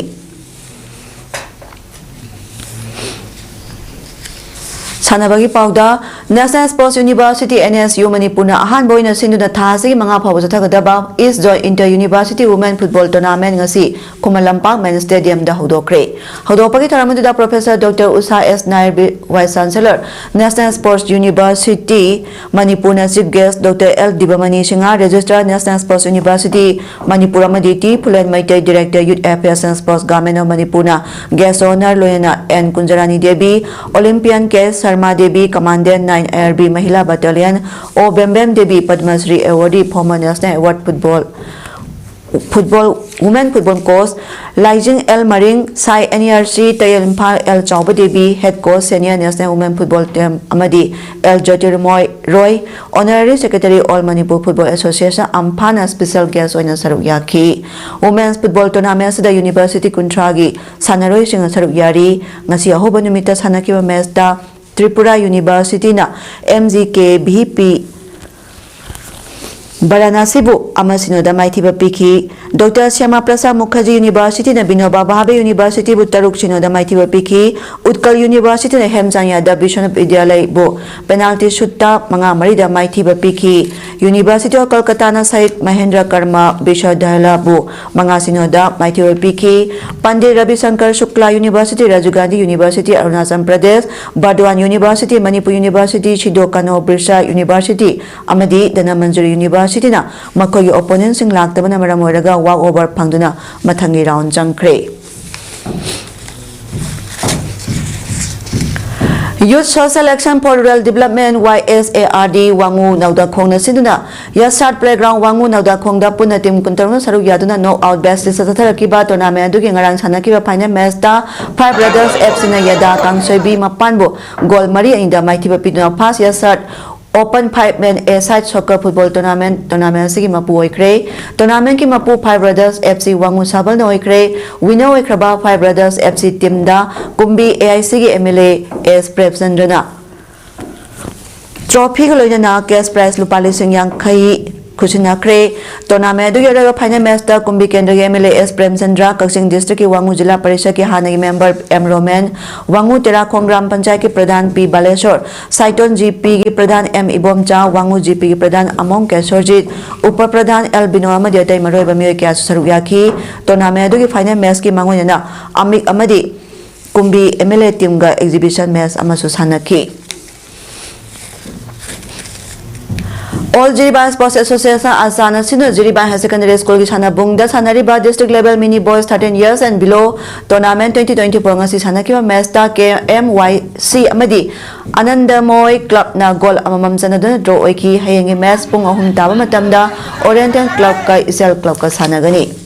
ꯁꯥꯟꯅꯕꯒꯤ ꯄꯥꯎꯗ, National Sports University, NSU, ꯃꯅꯤꯄꯨꯔꯅ ꯑꯍꯥꯟꯕ ꯑꯣꯏꯅ ꯁꯤꯟꯗꯨꯅ ꯊꯥ ꯑꯁꯤꯒꯤ ꯃꯉꯥ ꯐꯥꯎꯕ ꯆꯠꯊꯒꯗꯕ East Zone Inter University Women Football Tournament ꯉꯁꯤ ꯈꯨꯃꯟ ꯂꯝꯄꯥꯛ ꯃꯦꯟ ꯁ꯭ꯇꯦꯗꯤꯌꯝꯗ ꯍꯧꯗꯣꯛꯈ꯭ꯔꯦ꯫ ꯍꯧꯗꯣꯛꯄꯒꯤ ꯊꯧꯔꯝ ꯑꯗꯨꯗ professor doctor Usha S Nair, vice chancellor, National Sports University, ꯃꯅꯤꯄꯨꯔꯅ chief guest doctor L Dibamani Singh, registrar, National Sports University, Manipur ꯑꯃꯗꯤ T Phulen Meitei, director, Youth Affairs and Sports, Government of ꯃꯅꯤꯄꯨꯔꯅ ꯒꯦꯁ꯭ꯠ ꯑꯣꯐ ꯑꯣꯅꯔ, ꯂꯣꯏꯅꯅ N Kunjarani Devi, olympian K Sharma Devi, Commandant nine I R B Mahila Battalion, O Bembem Devi, Padma Shri Awardee, former National Award football, football, women football coach, Laijing L Maring, Sai N E R C, Tayal Imphal, L Chauba Devi, head coach, senior national women football team, ꯑꯃꯗꯤ L Jyotirmoy Roy, honorary secretary, All Manipur Football Association, ꯑꯝꯐꯥꯅ special guest ꯑꯣꯏꯅ ꯁꯔꯨꯛ ꯌꯥꯈꯤ꯫ Women's football tournament ꯑꯁꯤꯗ university ꯀꯨꯟꯊ꯭ꯔꯥꯒꯤ ꯁꯥꯟꯅꯔꯣꯏꯁꯤꯡꯅ ꯁꯔꯨꯛ ꯌꯥꯔꯤ꯫ ꯉꯁꯤ ꯑꯍꯧꯕ ꯅꯨꯃꯤꯠꯇ ꯁꯥꯟꯅꯈꯤꯕ matchꯇ Tripura Universityꯅ M G K V P ꯕꯔꯥꯅꯥꯁꯤꯕꯨ ꯑꯃ ꯁꯤꯅꯣꯗ ꯃꯥꯏꯊꯤꯕ ꯄꯤꯈꯤ꯫ Doctor Shyama Prasad Mukherjee Universityꯅ Vinoba Bhave Universityꯕꯨ ꯇꯔꯨꯛ ꯁꯤꯅꯣꯗ ꯃꯥꯏꯊꯤꯕ ꯄꯤꯈꯤ꯫ Utkal Universityꯅ Hemchand Yadav Vishwanath Vidyalyaꯕꯨ penalty shoottꯇ ꯃꯉꯥ ꯃꯔꯤꯗ ꯃꯥꯏꯊꯤꯕ ꯄꯤꯈꯤ꯫ University of Kolkataꯅ Shahid Mahendra Karma Vishwavidyalyaꯕꯨ ꯃꯉꯥ ꯁꯤꯅꯣꯗ ꯃꯥꯏꯊꯤꯕ ꯄꯤꯈꯤ꯫ Pandit Ravi Shankar Shukla University, Rajiv Gandhi University, Arunachal Pradesh, Burdwan University, Manipur University, Sidho Kano Birsa University ꯑꯃꯗꯤ Dhanamanjuri Universityꯅ ꯃꯈꯣꯏꯒꯤ opponentꯁꯤꯡ ꯂꯥꯛꯇꯕꯅ ꯃꯔꯝ ꯑꯣꯏꯔꯒ walk over ꯐꯪꯗꯨꯅ ꯃꯊꯪꯒꯤ round ꯆꯪꯈ꯭ꯔꯦ꯫ Youth Social Action for Rural Development, Y S A R D, ꯋꯥꯉꯨ ꯅꯧꯗꯥꯈꯣꯡꯅ ꯁꯤꯟꯗꯨꯅ ꯌꯥꯁꯥꯠ Playground ꯋꯥꯉꯨ ꯅꯧꯗꯥꯈꯣꯡꯗ ꯄꯨꯟꯅ team ꯀꯨꯟꯇꯔꯨꯛꯅ ꯁꯔꯨꯛ ꯌꯥꯗꯨꯅ knock out batchꯇ ꯆꯠꯊꯔꯛꯈꯤꯕ tournament ꯑꯗꯨꯒꯤ ꯉꯔꯥꯡ ꯁꯥꯟꯅꯈꯤꯕ final matchꯇ Five Brothers F Cꯅ ꯌꯥꯗꯥ ꯀꯥꯡꯁꯣꯏꯕꯤ ꯃꯄꯥꯟꯕꯨ goal ꯃꯔꯤ ꯑꯅꯤꯗ ꯃꯥꯏꯊꯤꯕ ꯄꯤꯗꯨꯅ first ꯌꯥꯁꯥꯠ Open Five Men A Side Soccer Football Tournament, tournament ꯑꯁꯤꯒꯤ ꯃꯄꯨ ꯑꯣꯏꯈ꯭ꯔꯦ꯫ Tournamentꯀꯤ ꯃꯄꯨ Five Brothers F C ꯋꯥꯉꯨ ꯁꯥꯕꯜꯅ ꯑꯣꯏꯈ꯭ꯔꯦ꯫ Winner ꯑꯣꯏꯈ꯭ꯔꯕ Five Brothers F C teamꯗ ꯀꯨꯝꯕꯤ A I Cꯒꯤ M L A S ꯄ꯭ꯔꯦꯝꯆꯟꯗ꯭ꯔꯅ trophyꯒ ꯂꯣꯏꯅꯅ cash prize ꯂꯨꯄꯥ ꯂꯤꯁꯤꯡ ꯌꯥꯡꯈꯩ ꯈꯨꯠꯁꯤꯟꯅꯈ꯭ꯔꯦ꯫ Tournament ꯑꯗꯨꯒꯤ ꯑꯔꯣꯏꯕ final matchꯇ ꯀꯨꯝꯕꯤ ꯀꯦꯟꯗ꯭ꯔꯒꯤ M L A S Premchandra, ꯀꯛꯆꯤꯡ districtꯀꯤ ꯋꯥꯉꯨ ꯖꯤꯂꯥ ꯄꯔꯤꯁꯗꯀꯤ ꯍꯥꯟꯅꯒꯤ member M Roman, ꯋꯥꯉꯨ ꯇꯦꯔꯥꯈꯣꯡ ꯒ꯭ꯔꯥꯝ ꯄꯟꯆꯥꯌꯠꯀꯤ ꯄ꯭ꯔꯙꯥꯟ ꯄꯤ ꯕꯥꯂꯦꯁꯣꯔ, ꯁꯥꯏꯇꯣꯟ G Pꯒꯤ ꯄ꯭ꯔꯙꯥꯟ M ꯏꯕꯣꯝꯆꯥ, ꯋꯥꯉꯨ G Pꯒꯤ ꯄ꯭ꯔꯙꯥꯟ ꯑꯃꯣꯡ ꯀꯦꯁꯣꯔꯖꯤꯠ, ꯎꯄ ꯄ꯭ꯔꯙꯥꯟ L ꯕꯤꯅꯣ ꯑꯃꯗꯤ ꯑꯇꯩ ꯃꯔꯨꯑꯣꯏꯕ ꯃꯤꯑꯣꯏ ꯀꯌꯥꯁꯨ ꯁꯔꯨꯛ ꯌꯥꯈꯤ꯫ Tournament ꯑꯗꯨꯒꯤ final matchꯀꯤ ꯃꯥꯡꯑꯣꯏꯅꯅ ꯑꯃꯤꯛ ꯑꯃꯗꯤ ꯀꯨꯝꯕꯤ M L A teamꯒ exhibition match ꯑꯃꯁꯨ ꯁꯥꯟꯅꯈꯤ꯫ All Jiribam Sports Association, ꯑꯁꯥꯅ ꯁꯤꯟꯗꯨꯅ ꯖꯤꯔꯤꯕꯥꯝ Higher Secondary School ꯒꯤ ꯁꯥꯟꯅꯕꯨꯡꯗ ꯁꯥꯟꯅꯔꯤꯕ District Level Mini Boys thirteen Years and Below Tournament twenty twenty-four ꯉꯁꯤ ꯁꯥꯟꯅꯈꯤꯕ match ꯇ K M Y C ꯑꯃꯗꯤ ꯑꯅꯟꯗꯃꯣꯏ Club ꯅ goal ꯑꯃꯃꯝ ꯆꯟꯅꯗꯨꯅ draw ꯑꯣꯏꯈꯤ꯫ ꯍꯌꯦꯡꯒꯤ match ꯄꯨꯡ ꯑꯍꯨꯝ ꯇꯥꯕ ꯃꯇꯝꯗ Oriental Club ꯀ ꯏꯆꯦꯜ Club ꯀ ꯁꯥꯟꯅꯒꯅꯤ꯫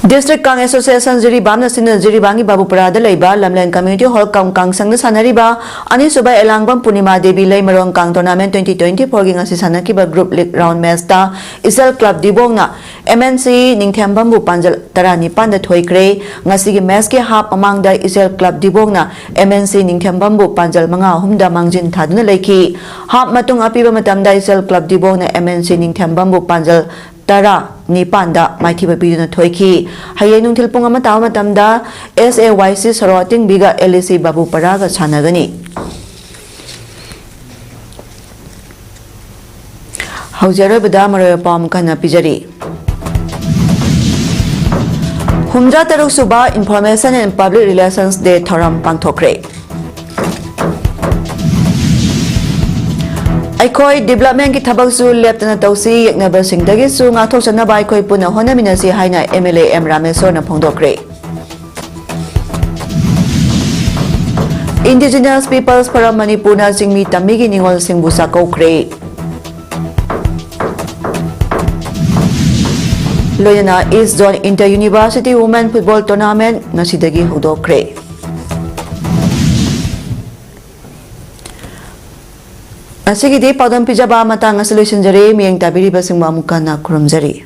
District Kang Association ꯖꯤꯔꯤꯕꯥꯝꯅ ꯁꯤꯟꯗꯨꯅ ꯖꯤꯔꯤꯕꯥꯝꯒꯤ ꯕꯥꯕꯨꯄꯔꯥꯗ ꯂꯩꯕ ꯂꯝꯂꯦꯟ Community Hall ꯀꯝ ꯀꯥꯡꯁꯪꯗ ꯁꯥꯟꯅꯔꯤꯕ ꯑꯅꯤꯁꯨꯕ ꯑꯦꯂꯥꯡꯕꯝ ꯄꯨꯔꯅꯤꯃꯥ ꯗꯦꯕꯤ ꯂꯩꯃꯔꯣꯡ ꯀꯥꯡ Tournament twenty twenty-four ꯒꯤ ꯉꯁꯤ ꯁꯥꯟꯅꯈꯤꯕ group league round match ꯇ ꯏꯆꯦꯜ Club ꯗꯤꯕꯣꯡꯅ M N C ꯅꯤꯡꯊꯦꯝꯕꯝꯕꯨ ꯄꯥꯟꯖꯜ ꯇꯔꯥꯅꯤꯄꯥꯟꯗ ꯊꯣꯏꯈ꯭ꯔꯦ꯫ ꯉꯁꯤꯒꯤ match ꯀꯤ half ꯃꯃꯥꯡꯗ ꯏꯆꯦꯜ Club ꯗꯤꯕꯣꯡꯅ M N C ꯅꯤꯡꯊꯦꯝꯕꯝꯕꯨ ꯄꯥꯟꯖꯜ ꯃꯉꯥ ꯑꯍꯨꯝꯗ ꯃꯥꯡꯖꯤꯟ ꯊꯥꯗꯨꯅ ꯂꯩꯈꯤ꯫ Half ꯃꯇꯨꯡ ꯑꯄꯤꯕ ꯃꯇꯝꯗ ꯏꯆꯦꯜ Club ꯗꯤꯕꯣꯡꯅ M N C ꯅꯤꯡꯊꯦꯝꯕꯝꯕꯨ ꯄꯥꯟꯖꯜ ꯇꯔꯥ ꯅꯤꯄꯥꯟꯗ ꯃꯥꯏꯊꯤꯕ ꯄꯤꯗꯨꯅ ꯊꯣꯏꯈꯤ꯫ ꯍꯌꯦꯡ ꯅꯨꯡꯊꯤꯜ ꯄꯨꯡ ꯑꯃ ꯇꯥꯕ ꯃꯇꯝꯗ S A Y C ꯁꯣꯔꯣ ꯑꯇꯤꯡꯕꯤꯒ L A C ꯕꯥꯕꯨꯄꯔꯥꯒ ꯁꯥꯟꯅꯒꯅꯤ꯫ ꯍꯧꯖꯤꯛ ꯑꯔꯣꯏꯕꯗ ꯃꯔꯨꯑꯣꯏꯕ ꯄꯥꯎ ꯑꯃꯨꯛ ꯍꯟꯅ ꯄꯤꯖꯔꯤ꯫ ꯍꯨꯝꯗ꯭ꯔꯥ ꯇꯔꯨꯛ ꯁꯨꯕ Information and Public Relations Day ꯊꯧꯔꯝ ꯄꯥꯡꯊꯣꯛꯈ꯭ꯔꯦ꯫ ꯑꯩꯈꯣꯏ development ꯀꯤ ꯊꯕꯛꯁꯨ ꯂꯦꯞꯇꯅ ꯇꯧꯁꯤ, ꯌꯦꯛꯅꯕꯁꯤꯡꯗꯒꯤꯁꯨ ꯉꯥꯛꯊꯣꯛꯆꯅꯕ ꯑꯩꯈꯣꯏ ꯄꯨꯟꯅ ꯍꯣꯠꯅꯃꯤꯟꯅꯁꯤ ꯍꯥꯏꯅ M L A M ꯔꯥꯃꯦꯁꯣꯔꯅ ꯐꯣꯡꯗꯣꯛꯈ꯭ꯔꯦ꯫ Indigenous Peoples Forum ꯃꯅꯤꯄꯨꯔꯅ ꯆꯤꯡꯃꯤ ꯇꯝꯃꯤꯒꯤ ꯅꯤꯉꯣꯜꯁꯤꯡꯕꯨ ꯆꯥꯛꯀꯧꯈ꯭ꯔꯦ꯫ ꯂꯣꯏꯅꯅ East Zone Inter University Women Football Tournament ꯉꯁꯤꯗꯒꯤ ꯍꯧꯗꯣꯛꯈ꯭ꯔꯦ꯫ ꯉꯁꯤꯒꯤꯗꯤ ꯄꯥꯎꯗꯝ ꯄꯤꯖꯕ ꯃꯇꯥꯡ ꯑꯁꯤ ꯂꯣꯏꯁꯤꯟꯖꯔꯦ꯫ ꯃꯤꯠꯌꯦꯡ ꯇꯥꯕꯤꯔꯤꯕꯁꯤꯡꯕꯨ ꯑꯃꯨꯛ ꯍꯟꯅ ꯈꯨꯔꯨꯝꯖꯔꯤ꯫